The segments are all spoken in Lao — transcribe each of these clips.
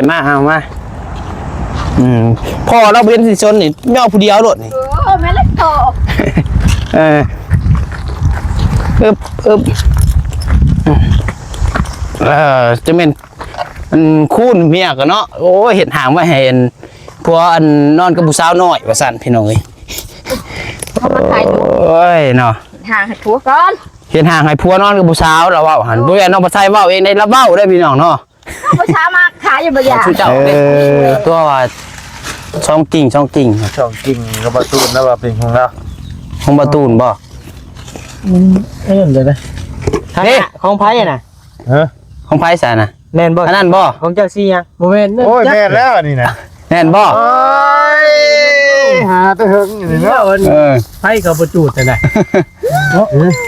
ກັນມາ ເອົາມາ ອືມ ພໍ່ລາວບໍ່ເຫັນຊິຊົນນີ້ ຍໍຜູ້ດຽວໂລດນີ້ ເອີ ແມ່ນແລ້ວ ເອີ ອຶບ ອຶບ ເອີ ຈະແມ່ນ ອັນຄູນເມຍກໍເນາະ ໂອ້ຍ ເຮັດຫ້າງໄວ້ໃຫ້ອັນ ຜົວອັນນອນກັບຜູ້ສາວນ້ອຍວ່າຊັ້ນ ພີ່ນ້ອງເອີຍ ເຮົາມາຂາຍ ໂອ້ຍເນາະ ເຮັດຫ້າງໃຫ້ຜົວກ່ອນ ເຮັດຫ້າງໃຫ້ຜົວນອນກັບຜູ້ສາວ ລາວເວົ້າຫັ້ນ ບໍ່ແມ່ນນ້ອງປາໄຊເວົ້າເອງເດ້ ລາວເວົ້າເດ້ ພີ່ນ້ອງເນາະ ນ້ອງປາໄຊມາຂາຍຢູ່ບໍ່ຢາກ ເອີ ຕົວວ່າສອງກິ່ງ ສອງກິ່ງ ສອງກິ່ງ ກໍບໍ່ຕູນແລ້ວວ່າເປັນຂອງລາວ ຂອງບໍ່ຕູນບໍ່ ອືມ ເອີ້ນເດີ ເດ້ ຂອງໃຜນະ ຮະ ຂອງໃຜຊະນະ ແມ່ນບໍ່ ອັນນັ້ນບໍ່ ຂອງເຈົ້າສີຫຍັງ ບໍ່ແມ່ນ ໂອ້ຍ ເຈົ້າ ແມ່ນແລ້ວອັນນີ້ນະ ແມ່ນບໍ່ ໂອ້ຍ ຫາແຕ່ເຫິງນີ້ເນາະ ເອີ ໃຜກໍບໍ່ຈູດແທ້ນະ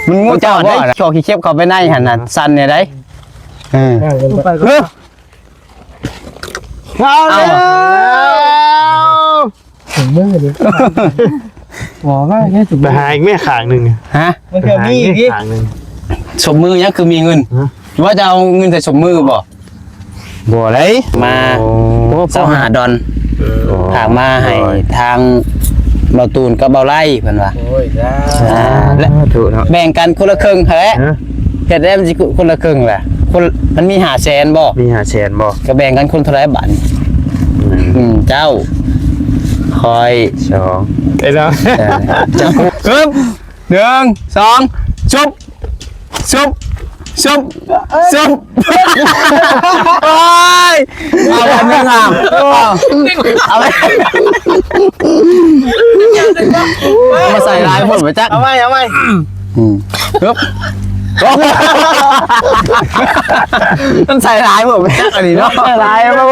ມັນງູເຈົ້າບໍ່ ຊອກຂີ້ເຂັບເຂົ້າໄປໃນຫັ້ນນະ ສັ່ນແນວໃດ ເອີ ເອີ ເອົາແລ້ວ ເອົາ ຖົງມືນີ້ ບໍ່ວ່າແຄ່ຖົງມື ໄປຫາອີກແມ່ຂ້າງໜຶ່ງ ຮະ ມັນກໍມີອີກ ຂ້າງໜຶ່ງ ສົບມືຍັງຄືມີເງິນ ຮະ ວ່າຈະເອົາເງິນໃສ່ສົບມືບໍ່? ບໍ່ໄດ້ ມາ ໂອ້ ຊາວຫ້າດອນ ໂອ້ ຝາກມາໃຫ້ ໂອ້ຍ ທາງເບົາຕູນກັບເບົາໄລເພິ່ນວ່າ ໂອ້ຍ ສາທຸເນາະ ແບ່ງກັນຄົນລະເຄິ່ງຫັ້ນແຫຼະ ຮະ ເຮັດແລ້ວມັນຊິຄົນລະເຄິ່ງແຫຼະ ຄົນ ມັນມີຫ້າແສນບໍ່? ມີຫ້າແສນບໍ່? ກໍແບ່ງກັນຄົນເທົ່າໃດບາດນີ້ ອືມ ອືມ ເຈົ້າ ຂ້ອຍ ສອງ ເອີ ເຈົ້າ ເອີ ເຈົ້າ ໜຶ່ງ ສອງ ຊຸບ ຊຸບ ຊຸບ ຊຸບ ໂອ້ຍ ເອົາໄປໜຶ່ງ ເອົາ ເອົາໄປ ເອົາມາໃສ່ຫຼາຍໂພດບໍ່ຈັກ ເອົາໃໝ່ ເອົາໃໝ່ ອືມ ຮຶບ ມັນໃສ່ຫຼາຍໂພດບໍ່ຈັກອັນນີ້ເນາະ ຫຼາຍບໍ່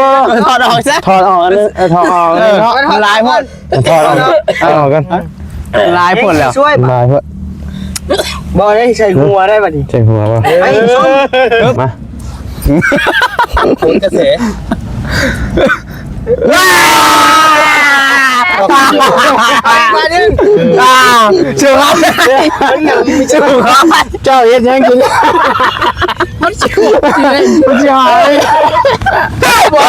ຖອດອອກຊະ ຖອດອອກອັນນີ້ ເອີ ຖອດອອກອັນນີ້ເນາະ ເອີ ມັນຫຼາຍໂພດ ຖອດອອກ ເອົາອອກກ່ອນ ຫຼາຍໂພດແລ້ວ ຊ່ວຍ ຫຼາຍໂພດ ບໍ່ໄດ້ໃສ່ຫົວໄດ້ບັດນີ້ ໃສ່ຫົວບໍ່ ເອີ ມາ ໂອ້ຍ ກະແສ ມາດິ ອ່າ ເຈົ້າເຮັດຫຍັງກິນ? ມັນຊິຫາຍ ບໍ່ ບໍ່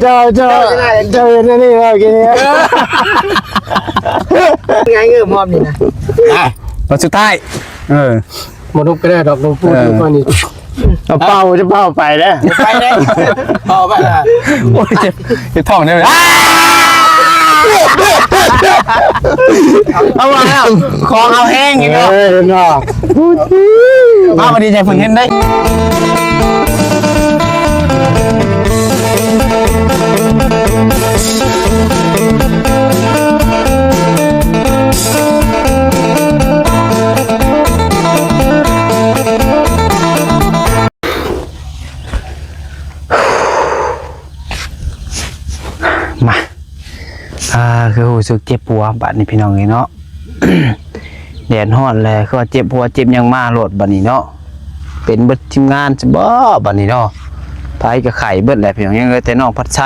ເຈົ້າ ເຈົ້າ ເຈົ້າ ເຈົ້າເຮັດອັນນີ້ເວົ້າກິນນີ້ ງ່າຍເກີນພ້ອມນີ້ນະ ອ່ະ ບາດສຸດທ້າຍ ເອີ ບໍ່ທຸບກໍໄດ້ດອກ ລົງປູດ ເອີ ກ່ອນນີ້ ເອົາເປົ່າ ຈະເປົ່າໄປເດີ ໄປເດີ ເປົ່າໄປ ໂອ້ຍ ເຈັບ ເຈັບທ້ອງເດີ ອ້າ ເອົາວ່າແລ້ວ ຂອງເຮົາແຮງອີກແລ້ວ ເອີ ເນາະ ມາ ບໍ່ດີໃຈເພິ່ນເຫັນໄດ໋. ມາ ອ່າ ຄືຮູ້ສຶກເຈັບຫົວບາດນີ້ ພີ່ນ້ອງເອີຍເນາະ ແດດຮ້ອນແລ້ວ ຄືວ່າເຈັບຫົວເຈັບຫຍັງມາໂລດບາດນີ້ເນາະ ເປັນເບິດທີມງານຊະບໍບາດນີ້ເນາະ ໃຜກໍໄຂ້ເບິດແຫຼະ ພີ່ນ້ອງ ຍັງເຫຼືອແຕ່ນ້ອງພັດໄຊ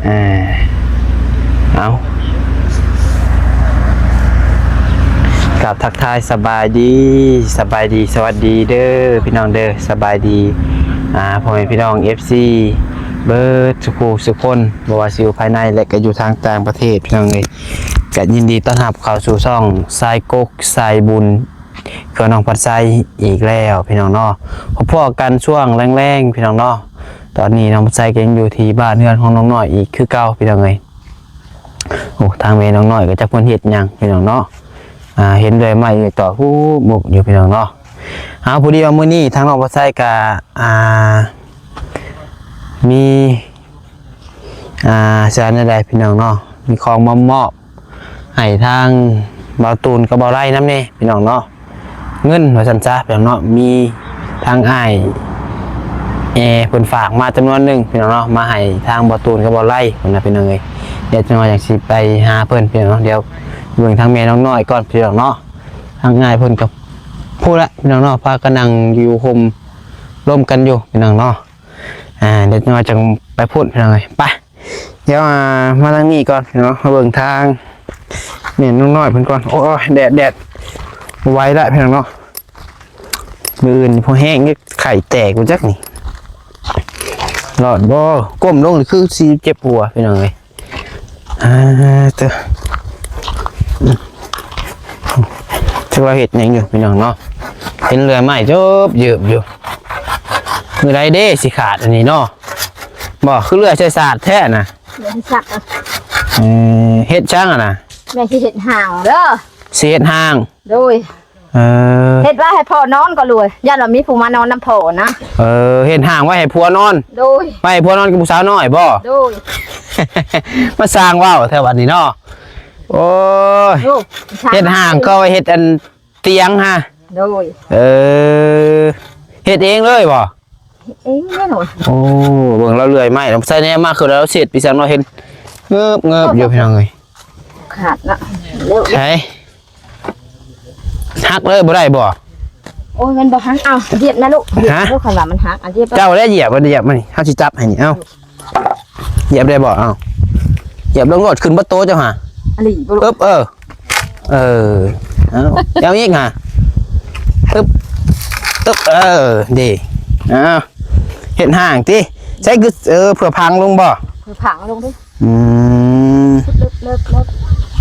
ເອີ ເອົາ ກາບທັກທາຍສະບາຍດີ ສະບາຍດີ ສະຫວັດດີເດີພີ່ນ້ອງເດີ ສະບາຍດີ ອ່າ ພໍ່ແມ່ພີ່ນ້ອງ ເອັຟຊີ ເບິດສູ່ຜູ້ສູ່ຄົນ ບໍ່ວ່າຊິຢູ່ພາຍໃນ ແລະ ກໍຢູ່ທາງຕ່າງປະເທດ ພີ່ນ້ອງເອີຍ ກໍຍິນດີຕ້ອນຮັບເຂົ້າສູ່ຊ່ອງສາຍກົກສາຍບຸນ ຄືນ້ອງພັດໄຊອີກແລ້ວພີ່ນ້ອງເນາະ ພົບພໍ້ກັນຊ່ວງແລງໆ ພີ່ນ້ອງເນາະ ຕອນນີ້ນ້ອງພັດໄຊກໍຍັງຢູ່ທີ່ບ້ານເຮືອນຂອງນ້ອງນ້ອຍອີກຄືເກົ່າພີ່ນ້ອງເອີຍ ໂອ້ ທາງແມ່ນ້ອງນ້ອຍກໍຈັກເພິ່ນເຮັດຫຍັງພີ່ນ້ອງເນາະ ອ່າ ເຫັນເລື່ອຍໄມ້ຕອກຫຸບມຸບຢູ່ພີ່ນ້ອງເນາະ ເອົາ ພໍດີວ່າມື້ນີ້ທາງນ້ອງພັດໄຊກໍ ອ່າ ມີ ອ່າ ຊິວ່າແນວໃດພີ່ນ້ອງເນາະ ມີຂອງມາມອບໃຫ້ທາງບ່າວຕູນກັບບ່າວໄລນຳແດ່ພີ່ນ້ອງເນາະ ເງິນວ່າຊັ້ນຊະພີ່ນ້ອງເນາະ ມີທາງອ້າຍແອເພິ່ນຝາກມາຈຳນວນໜຶ່ງພີ່ນ້ອງເນາະ ມາໃຫ້ທາງບ່າວຕູນກັບບ່າວໄລພຸ້ນນະພີ່ນ້ອງເອີຍ ດຽວຈັກໜ່ອຍຈັ່ງຊິໄປຫາເພິ່ນພີ່ນ້ອງເນາະ ດຽວເບິ່ງທາງແມ່ນ້ອງນ້ອຍກ່ອນພີ່ນ້ອງເນາະ ທາງອ້າຍເພິ່ນກໍພຸ້ນລະພີ່ນ້ອງເນາະ ພາກັນນັ່ງຢູ່ຮົ່ມລົມກັນຢູ່ພີ່ນ້ອງເນາະ. ອ່າ ດຽວຈັກໜ່ອຍຈັ່ງໄປພຸ້ນພີ່ນ້ອງເອີຍ ໄປ ດຽວ ອ່າ ມາທາງນີ້ກ່ອນພີ່ນ້ອງ ມາເບິ່ງທາງແມ່ນ້ອງນ້ອຍເພິ່ນກ່ອນ ໂອ້ຍ ແດດ ແດດ ບໍ່ໄຫວລະພີ່ນ້ອງເນາະ ມື້ອື່ນພໍແຮງ ໄຂ່ແຕກບໍ່ຈັກນີ້ ລອດບໍ່? ກົ້ມລົງນີ້ຄືຊິເຈັບຫົວ ພີ່ນ້ອງເອີຍ. ອ່າ ເຕີ ຈັກວ່າເຮັດຫຍັງຢູ່ ພີ່ນ້ອງເນາະ. ເຫັນເລື່ອຍໄມ້ເຢິບໆຢູ່. ມື້ໃດເດ້ຊິຂາດອັນນີ້ເນາະ? ບໍ່ ຄືເລື່ອຍໃສ່ສາດແທ້ນະ. ເລື່ອຍໃສ່ສາດ. ເອີ ເຮັດຫຍັງຫັ້ນນະ? ແມ່ຊິເຮັດຮ່າງເດີ. ຊິເຮັດຮ່າງ? ໂດຍ. ເອີ ເຮັດໄວ້ໃຫ້ພໍ່ນອນກໍລວຍ ຢ້ານວ່າມີຜູ້ມານອນນຳພໍ່ນະ. ເອີ ເຮັດຮ່າງໄວ້ໃຫ້ຜົວນອນ. ໂດຍ. ໄວ້ໃຫ້ຜົວນອນກັບຜູ້ສາວນ້ອຍບໍ່? ໂດຍ. ມາສ້າງເວົ້າແທ້ບັດນີ້ເນາະ. ໂອ້ຍ ໂອ້ ເຮັດຮ່າງກໍໄວ້ເຮັດອັນຕຽງຫະ. ໂດຍ. ເອີ ເຮັດເອງເລີຍບໍ່? ເຮັດເອງແນ່ນອນ. ໂອ້ ເບິ່ງລາວເລື່ອຍໄມ້ ລາວໃສ່ແນວມາ ຄືລາວເຊັດປີສັງເນາະ ເຫັນເງີບໆຢູ່ ພີ່ນ້ອງເອີຍ. ຂາດເນາະ. ໃສ ຫັກເລີຍບໍ່ໄດ້ບໍ່? ໂອ້ຍ ມັນບໍ່ຫັກ. ເອົາ ຢຽບນະລູກ. ຮະ? ລູກ ຄັນວ່າມັນຫັກ ອັນຢຽບ. ເຈົ້າແຫຼະຢຽບ ມັນຢຽບມັນ ເຮົາຊິຈັບໃຫ້ນີ້. ເອົາ ຢຽບໄດ້ບໍ່? ເອົາ ຢຽບລົງໂລດ ຂຶ້ນເບິດໂຕເຈົ້າຫາ. ອັນນີ້ບໍ່ລູກ? ເອີບ ເອີ ເອີ ເອົາ ເອົາອີກຫາ. ອຶບ ອຶບ ເອີ ເດ້. ເອົາ ເຮັດຮ່າງຕິ ໃຊ້ຄື ເອີ ເພື່ອພັງລົງບໍ່? ເພື່ອພັງລົງເດ້. ອືມ ເລິກໆ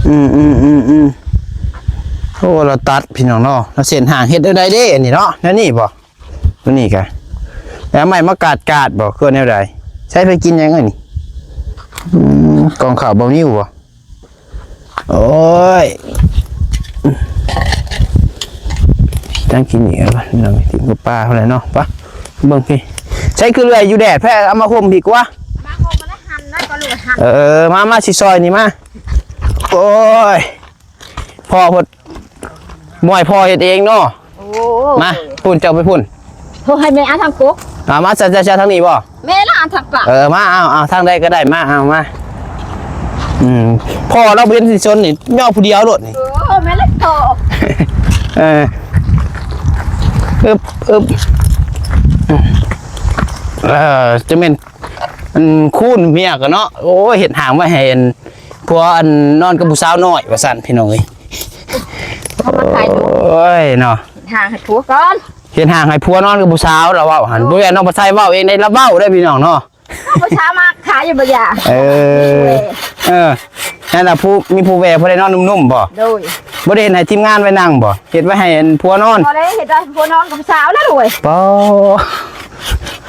ໆ ອືມໆໆໆ. ໂອ້ ລາວຕັດ ພີ່ນ້ອງເນາະ ລາວເຊັດຮ່າງ. ເຮັດແນວໃດເດ້ອັນນີ້ເນາະ? ແນວນີ້ບໍ່? ຕົວນີ້ກະ ແລ້ວໄມ້ມາກາດໆບໍ່? ຄືແນວໃດ? ໃຊ້ໄປກິນຫຍັງອັນນີ້? ອືມ ກ່ອງເຂົ້າບໍ່ມີຢູ່ບໍ່? ໂອ້ຍ ຕັ້ງກິນອີກແລ້ວ ພີ່ນ້ອງ ກິນກັບປາພຸ້ນແຫຼະເນາະ. ປະ ເບິ່ງພີ້ ໃຊ້ຄືເລື່ອຍຢູ່ແດດແທ້ ເອົາມາຫົ່ມພີ້ກວ່າ. ມາຫົ່ມມາແລ້ວ ຫັນໄດ້ກໍລູກຫັນ. ເອີ ມາ ມາ ຊິຊ່ອຍນີ້ມາ. ໂອ້ຍ ພໍ່ເພິ່ນ ບໍ່ໃຫ້ພໍ່ເຮັດເອງເນາະ. ໂອ້ ມາ ພຸ້ນ ເຈົ້າໄປພຸ້ນ. ໂທໃຫ້ແມ່ເອົາທາງກົກ. ເອົາມາ ຈະ ຈະ ຈະທາງນີ້ບໍ່? ແມ່ລະເອົາທາງປາກ. ເອີ ມາ ເອົາ ເອົາທາງໃດກໍໄດ້ ມາ ເອົາມາ. ອືມ ພໍ່ລາວບໍ່ເຫັນຊິຊົນນີ້ ຍໍຜູ້ດຽວໂລດນີ້. ໂອ້ ແມ່ນແລ້ວພໍ່. ເອີ ອຶບ ອຶບ ເອີ ຈະແມ່ນ ອັນຄູນເມຍກໍເນາະ. ໂອ້ຍ ເຮັດຮ່າງໄວ້ໃຫ້ອັນ ຜົວອັນນອນກັບຜູ້ສາວນ້ອຍວ່າຊັ້ນ ພີ່ນ້ອງເອີຍ. ເອົາມາຖ່າຍຮູບ. ໂອ້ຍເນາະ ເຮັດຮ່າງໃຫ້ຜົວກ່ອນ ເຮັດຮ່າງໃຫ້ຜົວນອນກັບຜູ້ສາວ ລາວເວົ້າຫັ້ນ. ບໍ່ແມ່ນນ້ອງປະໄຊເວົ້າເອງໄດ໋ ລາວເວົ້າໄດ້ ພີ່ນ້ອງເນາະ. ເອົາຜູ້ສາວມາຂາຍຢູ່ບໍ່ຢາ. ເອີ ເອີ ນັ້ນລະ ຜູ້ ມີຜູ້ແວ່ ຜູ້ໃດນອນນຸ້ມໆບໍ່? ໂດຍ. ບໍ່ໄດ້ເຮັດໃຫ້ທີມງານໄວ້ນັ່ງບໍ່? ເຮັດໄວ້ໃຫ້ອັນຜົວນອນ. ບໍ່ໄດ້ເຮັດໃຫ້ຜົວນອນກັບຜູ້ສາວແລ້ວເວີຍ. ປໍ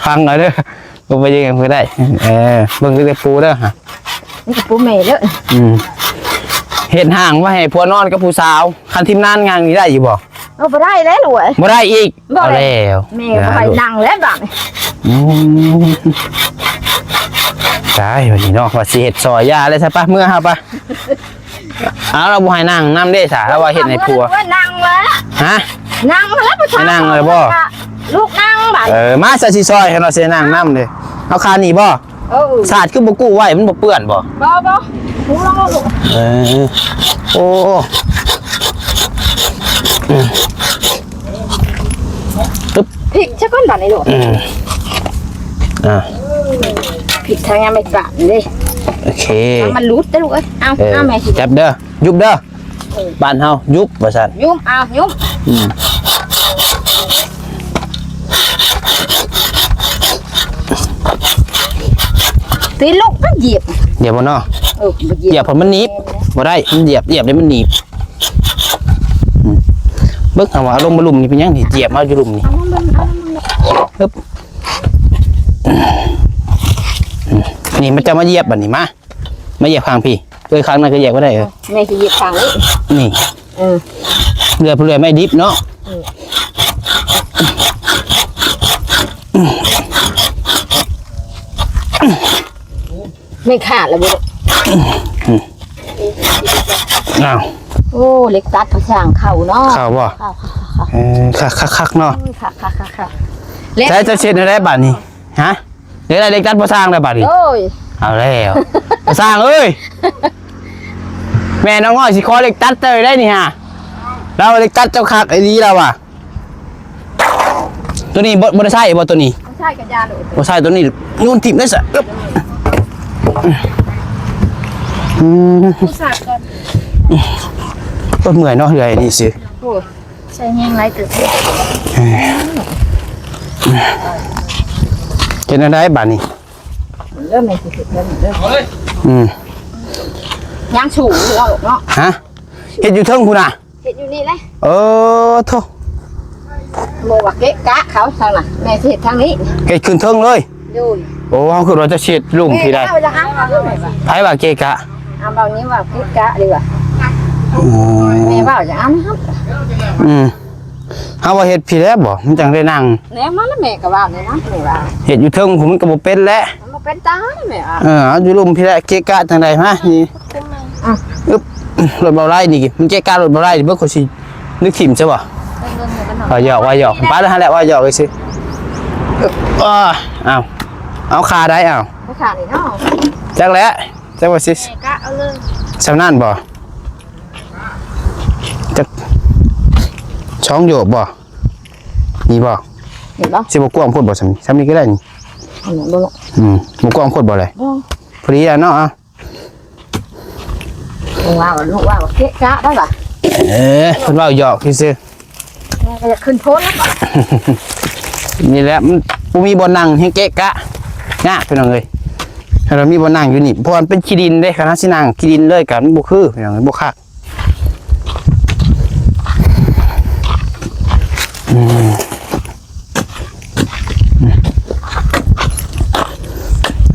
ຟັງເອົາເດີ. ບໍ່ໄປຍັງກໍໄດ້. ເອີ ເບິ່ງແຕ່ປູເດີ. ນີ້ກໍປູແມ່ເດີ. ອືມ ເຮັດຮ່າງໄວ້ໃຫ້ຜົວນອນກັບຜູ້ສາວ. ຄັນທີມງານຍ່າງນີ້ໄດ້ຢູ່ບໍ່? ເອີ ບໍ່ໄດ້ແລ້ວລູກເອີຍ. ບໍ່ໄດ້ອີກ. ບໍ່ໄດ້. ເອົາແລ້ວ ແມ່ບໍ່ໃຫ້ນັ່ງແລ້ວບາດນີ້. ອືມ ຕາຍ ບັດນີ້ເນາະ ວ່າຊິເຮັດຊ່ອຍ ຢ່າແລ້ວຊະ ປະ ເມືອເຮົາ ປະ. ເອົາ ລາວບໍ່ໃຫ້ນັ່ງນຳເດ້ສະ ລາວວ່າເຮັດໃຫ້ຜົວ. ເອົາ ນັ່ງແລ້ວ. ຮະ? ນັ່ງແລ້ວ ໃຫ້ນັ່ງແລ້ວບໍ່? ລູກນັ່ງບາດ. ເອີ ມາ ສະຊິຊ່ອຍໃຫ້ເນາະ ຊິນັ່ງນຳເດ້. ເອົາຄານີ້ບໍ່? ເອີ ສາດຄືບໍ່ກູ້ໄວ້ ມັນບໍ່ເປື້ອນບໍ່? ບໍ່ ບໍ່ ປູລົງໂລດລູກ. ເອີ ໂອ້ ຕຶບ ພິກຊະກ່ອນບາດນີ້ລູກ. ອືມ ອ່າ ພິກທາງຍາມໄມ້ປາດເດ້. ໂອເຄ ມັນຫຼຸດເດ້ລູກເອີຍ. ເອົາ ເອີ ເອົາແມ່ຊິຈັບເດີ ຍຸບເດີ. ເອີ ບ້ານເຮົາຍຸບວ່າຊັ້ນ. ຍຸບ ເອົາ ຍຸບ. ອືມ ຕີລູກມັນຢຽບ ຢຽບບໍ່ເນາະ? ເອີ ຢຽບ ຢຽບເພາະມັນໜີບ. ບໍ່ໄດ້ ມັນຢຽບ ຢຽບແລ້ວມັນໜີບ. ອືມ ເບິ່ງເອົາວ່າເອົາລົງມາລຸ່ມນີ້ເປັນຫຍັງນີ້ ຢຽບເອົາຢູ່ລຸ່ມນີ້. ເອົາລົງມາ ເອົາລົງມາ ອຶບ ອືມ ນີ້ມັນຈະມາຢຽບບັດນີ້ ມາ ມາຢຽບຂ້າງພີ້. ເອີ ຂ້າງນັ້ນກໍຢຽບບໍ່ໄດ້. ເອີ ແມ່ຊິຢຽບຂ້າງນີ້ ນີ້. ເອີ ເລື່ອຍ ເລື່ອຍໄມ້ດິບເນາະ. ເອີ ແມ່ນຂາດແລ້ວບໍ່? ອືມ ອ້າວ ໂອ້ ເຫຼັກຕັດພາສາເຂົ້າເນາະ. ເຂົ້າບໍ່? ເຂົ້າ ເຂົ້າ ເຂົ້າ ເອີ ຄັກໆໆເນາະ. ໂອ້ຍ ຄັກໆໆໆ. ໃຊ້ເຈົ້າເຊັດແນວໃດບາດນີ້? ຮະ? ເຮັດໄດ້ເຫຼັກຕັດພໍ່ຊ່າງແລ້ວບາດນີ້. ໂອ້ຍ ເອົາແລ້ວພໍ່ຊ່າງເອີຍ. ແມ່ນ້ອງນ້ອຍຊິຂໍເຫຼັກຕັດເຈົ້າໄດ້ນີ້ຫາ. ລາວເຫຼັກຕັດເຈົ້າຄັກອີ່ຫຼີລາວວ່າ. ຕົວນີ້ບໍ່ ບໍ່ໄດ້ໃຊ້ບໍ່ຕົວນີ້? ບໍ່ໃຊ້ກໍຢ່າໂລດ. ບໍ່ໃຊ້ຕົວນີ້ໂຍນຖິ້ມໄດ້ຊະ. ອຶບ ອືມ ຜູ້ຊ່າງກ່ອນ. ໂອ້ຍ ເມື່ອຍເນາະ ເຮືອຍນີ້ຊິ. ໂອ້ຍ ໃຊ້ແຮງຫຼາຍເຕີບ. ເອີ ເຮັດແນວໃດບາດນີ້? ເລີ່ມແມ່ນຊິເຮັດແລ້ວເດີ. ອືມ ຍັງສູງຢູ່ເນາະ. ຮະ? ເຮັດຢູ່ເທິງພຸ້ນນະ? ເຮັດຢູ່ນີ້ແຫຼະ. ເອີ ໂທ້ ບໍ່ວ່າເກະກະເຂົາທາງນັ້ນ ແມ່ຊິເຮັດທາງນີ້. ເຮັດຂຶ້ນເທິງເລີຍ? ໂດຍ. ໂອ້ ເຮົາຄິດວ່າຈະຊິເຮັດລຸ່ມພີ້ໄດ໋. ເຮົາຢາກເອົາ ໃຜວ່າເກະກະ? ເອົາ ເວົ້ານີ້ວ່າເກະກະດີກວ່າ. ອືມ ແມ່ເວົ້າຢາກເອົາ. ອືມ ເຮົາວ່າເຮັດພີ້ແຫຼະບໍ່ ມັນຈັ່ງໄດ້ນັ່ງ. ແນມມາແລ້ວ ແມ່ກໍວ່າແນວນັ້ນ ແມ່ວ່າ ເຮັດຢູ່ເທິງພຸ້ນມັນກໍບໍ່ເປັນແຫຼະ. ມັນບໍ່ເປັນຕາແມ່ວ່າ. ເອີ ເອົາຢູ່ລຸ່ມພີ້ແຫຼະ ເກະກະຈັ່ງໃດ. ມານີ້. ອືມ ອຶບ ລົດເບົາໄລ່ນີ້ ມັນເກະກະລົດເບົາໄລ່ນີ້ ເບິ່ງ ຂ້ອຍຊິນຶກຖິ້ມຊະບໍ່? ວ່າຫຍອກ ວ່າຫຍອກ ໄປແລ້ວຫັ້ນແຫຼະ ວ່າຫຍອກໄປຊື່. ອາ ເອົາ ເອົາຄາໄດ້ ເອົາ ເອົາຄານີ້ເນາະ. ຈັກແຫຼະ ຈັກວ່າຊິ ແມ່ກະເອົາເລີຍ. ສ່ຳນັ້ນບໍ່? ຈັກ ສອງໂຢບບໍ່? ນີ້ບໍ່? ເຫັນບໍ່? ຊິບໍ່ກວ້າງໂພດບໍ່? ສ່ຳ ສ່ຳນີ້ກໍໄດ້ນີ້. ອັນນັ້ນບໍ່ເນາະ. ອືມ ບໍ່ກວ້າງໂພດບໍ່ເລີຍ? ບໍ່ ພໍດີແລ້ວເນາະ. ເອົາ ເພິ່ນວ່າ ລູກວ່າເກະກະໄດ້ຫວາ? ເອີ ເພິ່ນເວົ້າຫຍອກຊື່ໆ. ແມ່ກໍຢາກຂຶ້ນໂພນ. ນີ້ແຫຼະ ມັນບໍ່ມີບ່ອນນັ່ງ ແຮ່ງເກະກະຍາກ ພີ່ນ້ອງເອີຍ. ຖ້າເຮົາມີບ່ອນນັ່ງຢູ່ນີ້ ເພາະວ່າມັນເປັນຂີ້ດິນເດ້ ຄັນເຮົາຊິນັ່ງຂີ້ດິນເລີຍກໍມັນບໍ່ຄື ພີ່ນ້ອງເອີຍ ບໍ່ຄັກ. ອືມ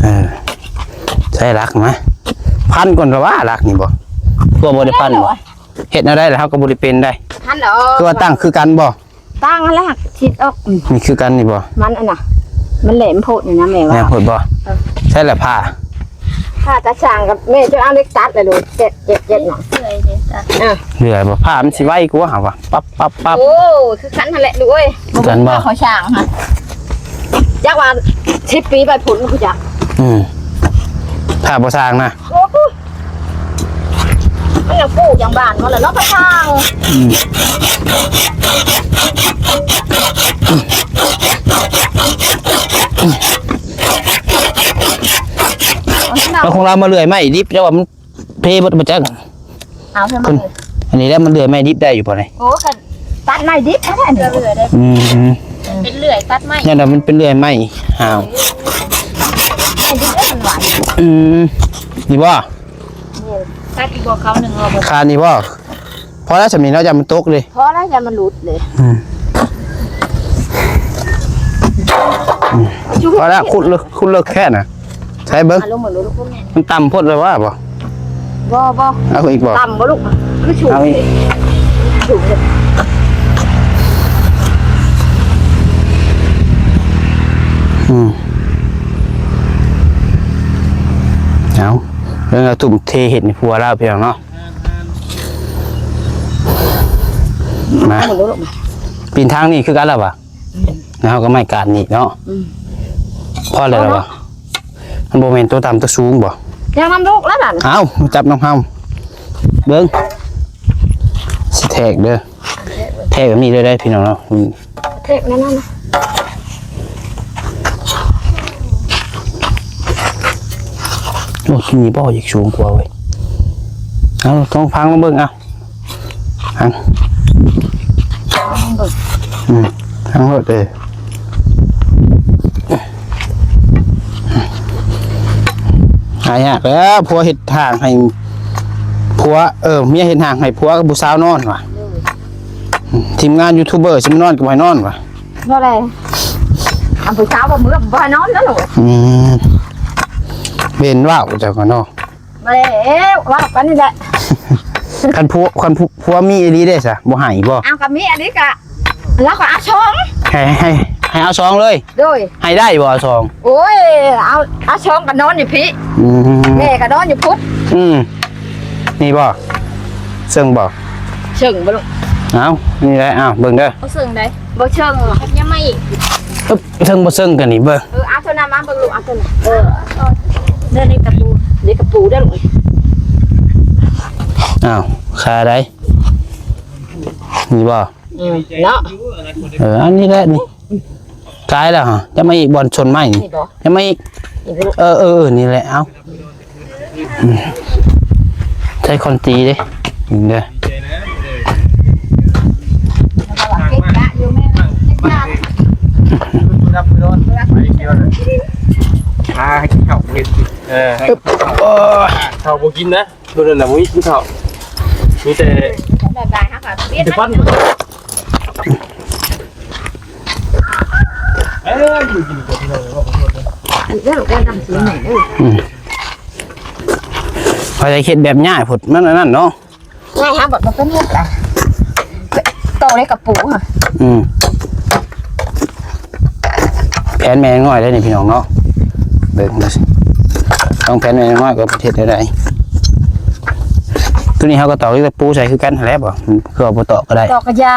ເອີ ໃຊ້ຫຼັກມາ ພັນກ່ອນລະວ່າ ຫຼັກນີ້ບໍ່? ຄືວ່າບໍ່ໄດ້ພັນບໍ່? ເຮັດແນວໃດລະເຮົາກໍບໍ່ໄດ້ເປັນໄດ໋. ພັນດອກ ຄືວ່າຕັ້ງຄືກັນບໍ່? ຕັ້ງຫັ້ນແຫຼະ ຊິດອອກ. ອືມ ນີ້ຄືກັນນີ້ບໍ່? ມັນອັນນ່ະ ມັນແຫຼມໂພດນີ້ນະແມ່ວ່າ. ແຫຼມໂພດບໍ່? ເອີ ໃຊ້ລະຜ້າ ຜ້າຕາຊ່າງກັບແມ່ຈະເອົາເຫຼັກຕັດລະໂລດ ເຈັດ ເຈັດ ເຈັດເນາະ. ເລື່ອຍເດ້ຕັດ ເອີ ເລື່ອຍບໍ່? ຜ້າມັນຊິໄວກວ່າຫາວ່າ ປັບ ປັບ ປັບ. ໂອ້ ຄືກັນຫັ້ນແຫຼະລູກເອີຍ. ຄືກັນບໍ່? ເຂົາຊ່າງຫັ້ນ ຈັກວ່າສິບປີໄປພຸ້ນ ບໍ່ຮູ້ຈັກ. ອືມ ຖ້າບໍ່ຊ່າງນະ. ໂອ້ ມັນຍັງປູກຍັງບານໝົດລະເນາະ ພະຊ່າງ. ອືມ ແລ້ວຂອງລາວມາເລື່ອຍໄມ້ດິບ ແຕ່ວ່າມັນເພໝົດບໍ່ຈັກ. ເອົາ ເພິ່ນ ອັນນີ້ແຫຼະ ມັນເລື່ອຍໄມ້ດິບໄດ້ຢູ່ບໍ່ນີ້? ໂອ້ ກໍຕັດໄມ້ດິບຫັ້ນແຫຼະ. ອືມ ເປັນເລື່ອຍຕັດໄມ້ ແມ່ນລະ ມັນເປັນເລື່ອຍໄມ້. ອ້າວ ໄມ້ດິບເດ້ ມັນຫວານ. ອືມ ນີ້ບໍ່? ຕັດອີກບໍ່? ເຂົ້າໜຶ່ງເອົາບໍ່? ຄານີ້ບໍ່? ພໍແລ້ວ ສ່ຳນີ້ເນາະ ຢ່າມັນຕົກເດ້. ພໍແລ້ວ ຢ່າມັນຫຼຸດເດ້. ອືມ ພໍແລ້ວ ຂຸດເລິກ ຂຸດເລິກແຄ່ນະ. ໃສ່ເບິ່ງ ເອົາລົງເບິ່ງດູລູກ. ມັນຕ່ຳໂພດລະວ່າບໍ່? ບໍ່ ບໍ່ ເອົາອີກບໍ່? ຕ່ຳບໍ່ລູກ? ມັນສູງ ເອົາອີກ ສູງເດ້. ອືມ ເອົາ ເບິ່ງ ເອົາ ທຸ່ມເທເຮັດໃຫ້ຜົວລາວ ພີ່ນ້ອງເນາະ. ມາ ປີນທາງນີ້ຄືກັນລະຫວາ? ອືມ ແລ້ວເຮົາກໍໄມ້ການນີ້ເນາະ. ອືມ ພໍແລ້ວລະຫວາ? ມັນບໍ່ແມ່ນໂຕຕ່ຳໂຕສູງບໍ່? ຢ່ານຳລູກລະນັ້ນ. ເອົາ ຈັບນຳເຮົາ ເບິ່ງ ຊິແທກເດີ ແທກແບບນີ້ເລີຍໄດ໋ ພີ່ນ້ອງເນາະ. ອືມ ເທບນັ້ນນະ. ໂອ້ ຊິມີບໍ່ອີກສູງກວ່າເວີຍ. ເອົາ ລອງພັງລອງເບິ່ງ ເອົາ ພັງ ອືມ ພັງໂລດເອີ. ຫາຍາກແລ້ວ ຜົວເຮັດຫ້າງໃຫ້ຜົວ ເອີ ເມຍເຮັດຫ້າງໃຫ້ຜົວກັບຜູ້ສາວນອນວ່າ. ທີມງານຢູທູບເບີຊິມານອນກໍບໍ່ໃຫ້ນອນວ່າ. ບໍ່ໄດ້ ອັນຜູ້ສາວບໍ່ເມືອ ບໍ່ໃຫ້ນອນນະລູກ. ອືມ ເຫັນເວົ້າເຈົ້າກໍເນາະ. ບໍ່ໄດ້ ເອີ ເວົ້າກັນນີ້ແຫຼະ. ຄັນຜົວ ຄັນຜົວ ຜົວມີອີ່ຫຼີເດ້ຊະ ບໍ່ໃຫ້ບໍ່? ເອົາ ກໍມີອີ່ຫຼີກະ ລາວກໍເອົາສອງ ໃຫ້ ໃຫ້ ໃຫ້ເອົາສອງເລີຍ. ໂດຍ ໃຫ້ໄດ້ບໍ່ເອົາສອງ? ໂອ້ຍ ເອົາ ເອົາສອງກໍນອນຢູ່ພີ້. ອືມ ແມ່ກໍນອນຢູ່ພຸ້ນ. ອືມ ນີ້ບໍ່ ເຊິ່ງບໍ່? ເຊິ່ງບໍ່ລູກ? ເອົາ ນີ້ແຫຼະ ເອົາ ເບິ່ງເດີ. ບໍ່ເຊິ່ງໃດ? ບໍ່ເຊິ່ງ ຍັງມາອີກ. ເຊິ່ງບໍ່ເຊິ່ງກັນນີ້ເບິ່ງ. ເອີ ເອົາໂຕນັ້ນມາເບິ່ງລູກ ເອົາໂຕນັ້ນ. ເອີ ເດີ ນີ້ກະປູ ນີ້ກະປູເດີລູກ. ອ້າວ ຄາໃດ ນີ້ບໍ່? ອືມ ເນາະ. ເອີ ອັນນີ້ແຫຼະນີ້ ຕາຍແລ້ວຫະ. ຍັງມາອີກ ບ່ອນຊົນໄມ້ນີ້ ນີ້ບໍ່? ຍັງມາອີກ. ອີກລູກ. ເອີ ເອີ ເອີ ນີ້ແຫຼະ ເອົາ. ອືມ ໃຊ້ຄອນຕີເດ້ ນີ້ເດີ. ເກະກະຢູ່ແມ່ ເກະ ผู้ดับผู้นอน ไปเดียวเลย หาให้กินข้าวกิน เออ เอ้อ ข้าวบ่กินนะ มื้อนั้นน่ะบ่มีกินข้าว มีแต่ บายๆ เฮาก็เปลี่ยน แต่ฟัน เอ้ย อยู่กินกับพี่น้อง อีกแล้ว ก็นำซื้อใหม่เด้อ อืม ข้อยจะเฮ็ดแบบง่ายพุ้น มันอันนั้นเนาะ ง่ายฮะ บ่ บ่เป็นเฮ็ดล่ะ โตได้กระปูฮะ อืม แผนแม่น้อยได้นี่พี่น้องเนาะ เบิ่งดูสิ ต้องแผนแม่น้อยก็เฮ็ดได้ได๋ ตัวนี้เฮาก็ตอกตะปูใส่คือกันหั้นแหละบ่ คือว่าบ่ตอกก็ได้ ตอกกะยา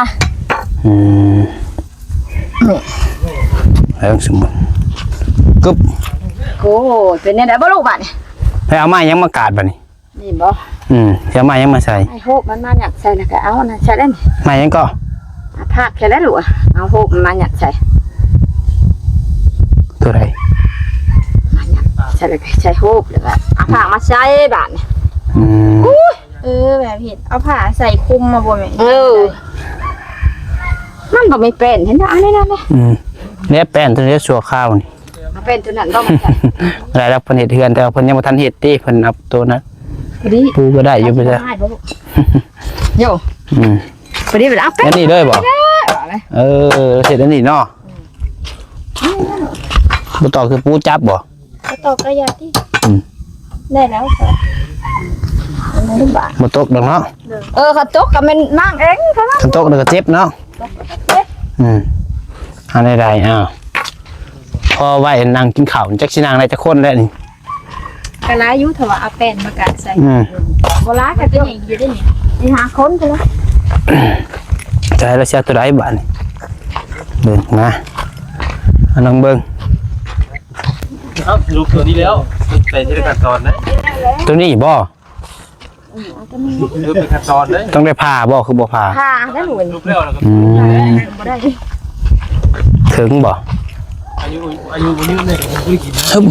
อืม นี่ แล้วสมมุติ กึบ โอ้ เป็นแนวใด๋บ่ลูกบาดนี้ ไปเอาไม้หยังมากาดบาดนี้ นี่บ่ อืม สิเอาไม้หยังมาใส่ ไม้โฮบมันมายัดใส่แล้วก็เอาอันนั้นใส่แล้วนี่ ไม้หยังก็ เอาผากใส่แล้วลูก เอาโฮบมันมายัดใส่ ตัวใด มายัดใส่แล้วก็ใส่โฮบแล้วก็เอาผากมาใส่บาดนี้ อืม อุ้ย เออ แบบเฮ็ดเอาผ้าใส่คลุมมาบ่แม่ เออ มันบ่มีแป้น เห็นบ่ อันนี้นั่นแหละ อืม เนี่ยแป้นตัวนี้ชั่วคราวนี่ เอาแป้นตัวนั้นบ่มาใส่ ได้แล้ว เพิ่นเฮ็ดเฮือน แต่ว่าเพิ่นยังบ่ทันเฮ็ดติ เพิ่นเอาตัวนั้น พอดี ปูก็ได้อยู่ไปแล้ว ได้บ่ลูก โย อืม พอดีไปแล้ว เอาแป้น อันนี้เลยบ่ เออ เฮ็ดอันนี้เนาะ อืม บ่ตอกตะปูจับบ่ บ่ตอกกะยาติ อืม ได้แล้ว อันนี้บาด บ่ตกดอกเนาะ เออ คันตกก็แม่นนางเองเท่านั้น คันตกแล้วก็เจ็บเนาะ ตกแล้วก็เจ็บ อืม อันใดๆ อ้าว พอไว้นั่งกินข้าว จักสินั่งได้จักคนแล้วนี่ ก็หลายอยู่ ถ้าว่าเอาแป้นมากะใส่ อืม บ่หลายก็เป็นอย่างอยู่ได้นี่ สิหาคนเท่านั้น ใส่แล้วสิเอาตัวใดบาดนี้ เบิ่งมา เอาลองเบิ่ง เอ้า สรุปตัวนี้แล้ว ไปทีละขั้นตอนนะ ตัวนี้บ่ เออ เป็นขั้นตอนเลย ต้องได้ผ่าบ่ คือบ่ผ่า ผ่าแล้วหนู สรุปแล้วแล้วก็ อืม บ่ได้ ถึงบ่ อายุ อายุ อายุเนี่ย ผมไม่ได้กินนะ ฮึบ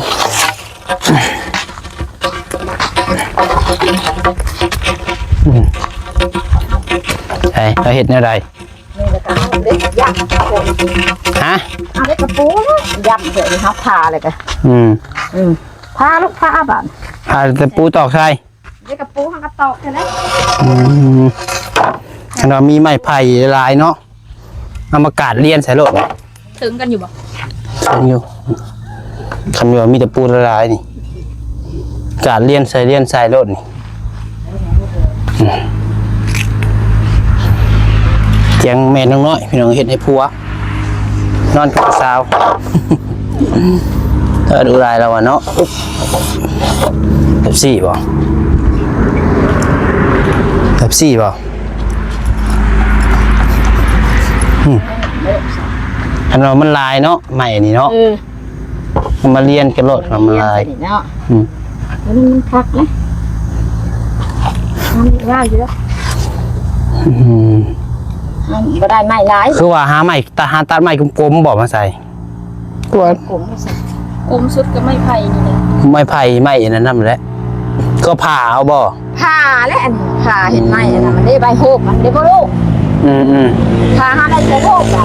อืม ไอ้ เราเฮ็ดแนวใด นี่แล้วก็เอาเล็กยับ ฮะ เอาเล็กกระปูนะ ยับเสร็จเฮาผ่าเลยก็ อืม อืม ผ่าลูก ผ่าบาด ผ่าตะปูตอกใส่ เดี๋ยวกระปูเฮาก็ตอกใส่แล้ว อืม คันว่ามีไม้ไผ่หลายเนาะ เอามากาดเรียนใส่โลด เถิงกันอยู่บ่ เถิงอยู่ คันว่ามีตะปูหลายๆ นี่ กาดเรียนใส่ เรียนใส่โลดนี่ อืม เตียงแม่นางน้อย พี่น้อง เฮ็ดให้ผัว นอนกับสาว เออ ดูลายแล้วอะเนาะ เป๊ปซี่บ่ เป๊ปซี่บ่ อืม อันนั้นมันลายเนาะ ไม้อันนี้เนาะ เออ มันมาเรียนกันโลด มันลาย เนาะ อืม อันนี้มันคักนะ มันว่างอยู่แล้ว อืม มันบ่ได้ไม้หลาย คือว่าหาไม้ ตา หาตัดไม้กลมๆ บ่มาใส่ กวด กลมสุดก็ไม้ไผ่นี่แหละ ไม้ไผ่ ไม้อันนั้นนำแหละ ก็ผ่าเอาบ่ ผ่าและอันผ่าเห็นไม้อันนั้น มันได้ใบโฮบมันได้บ่ลูก อืมๆ ผ่าหาได้ใส่โฮบอะ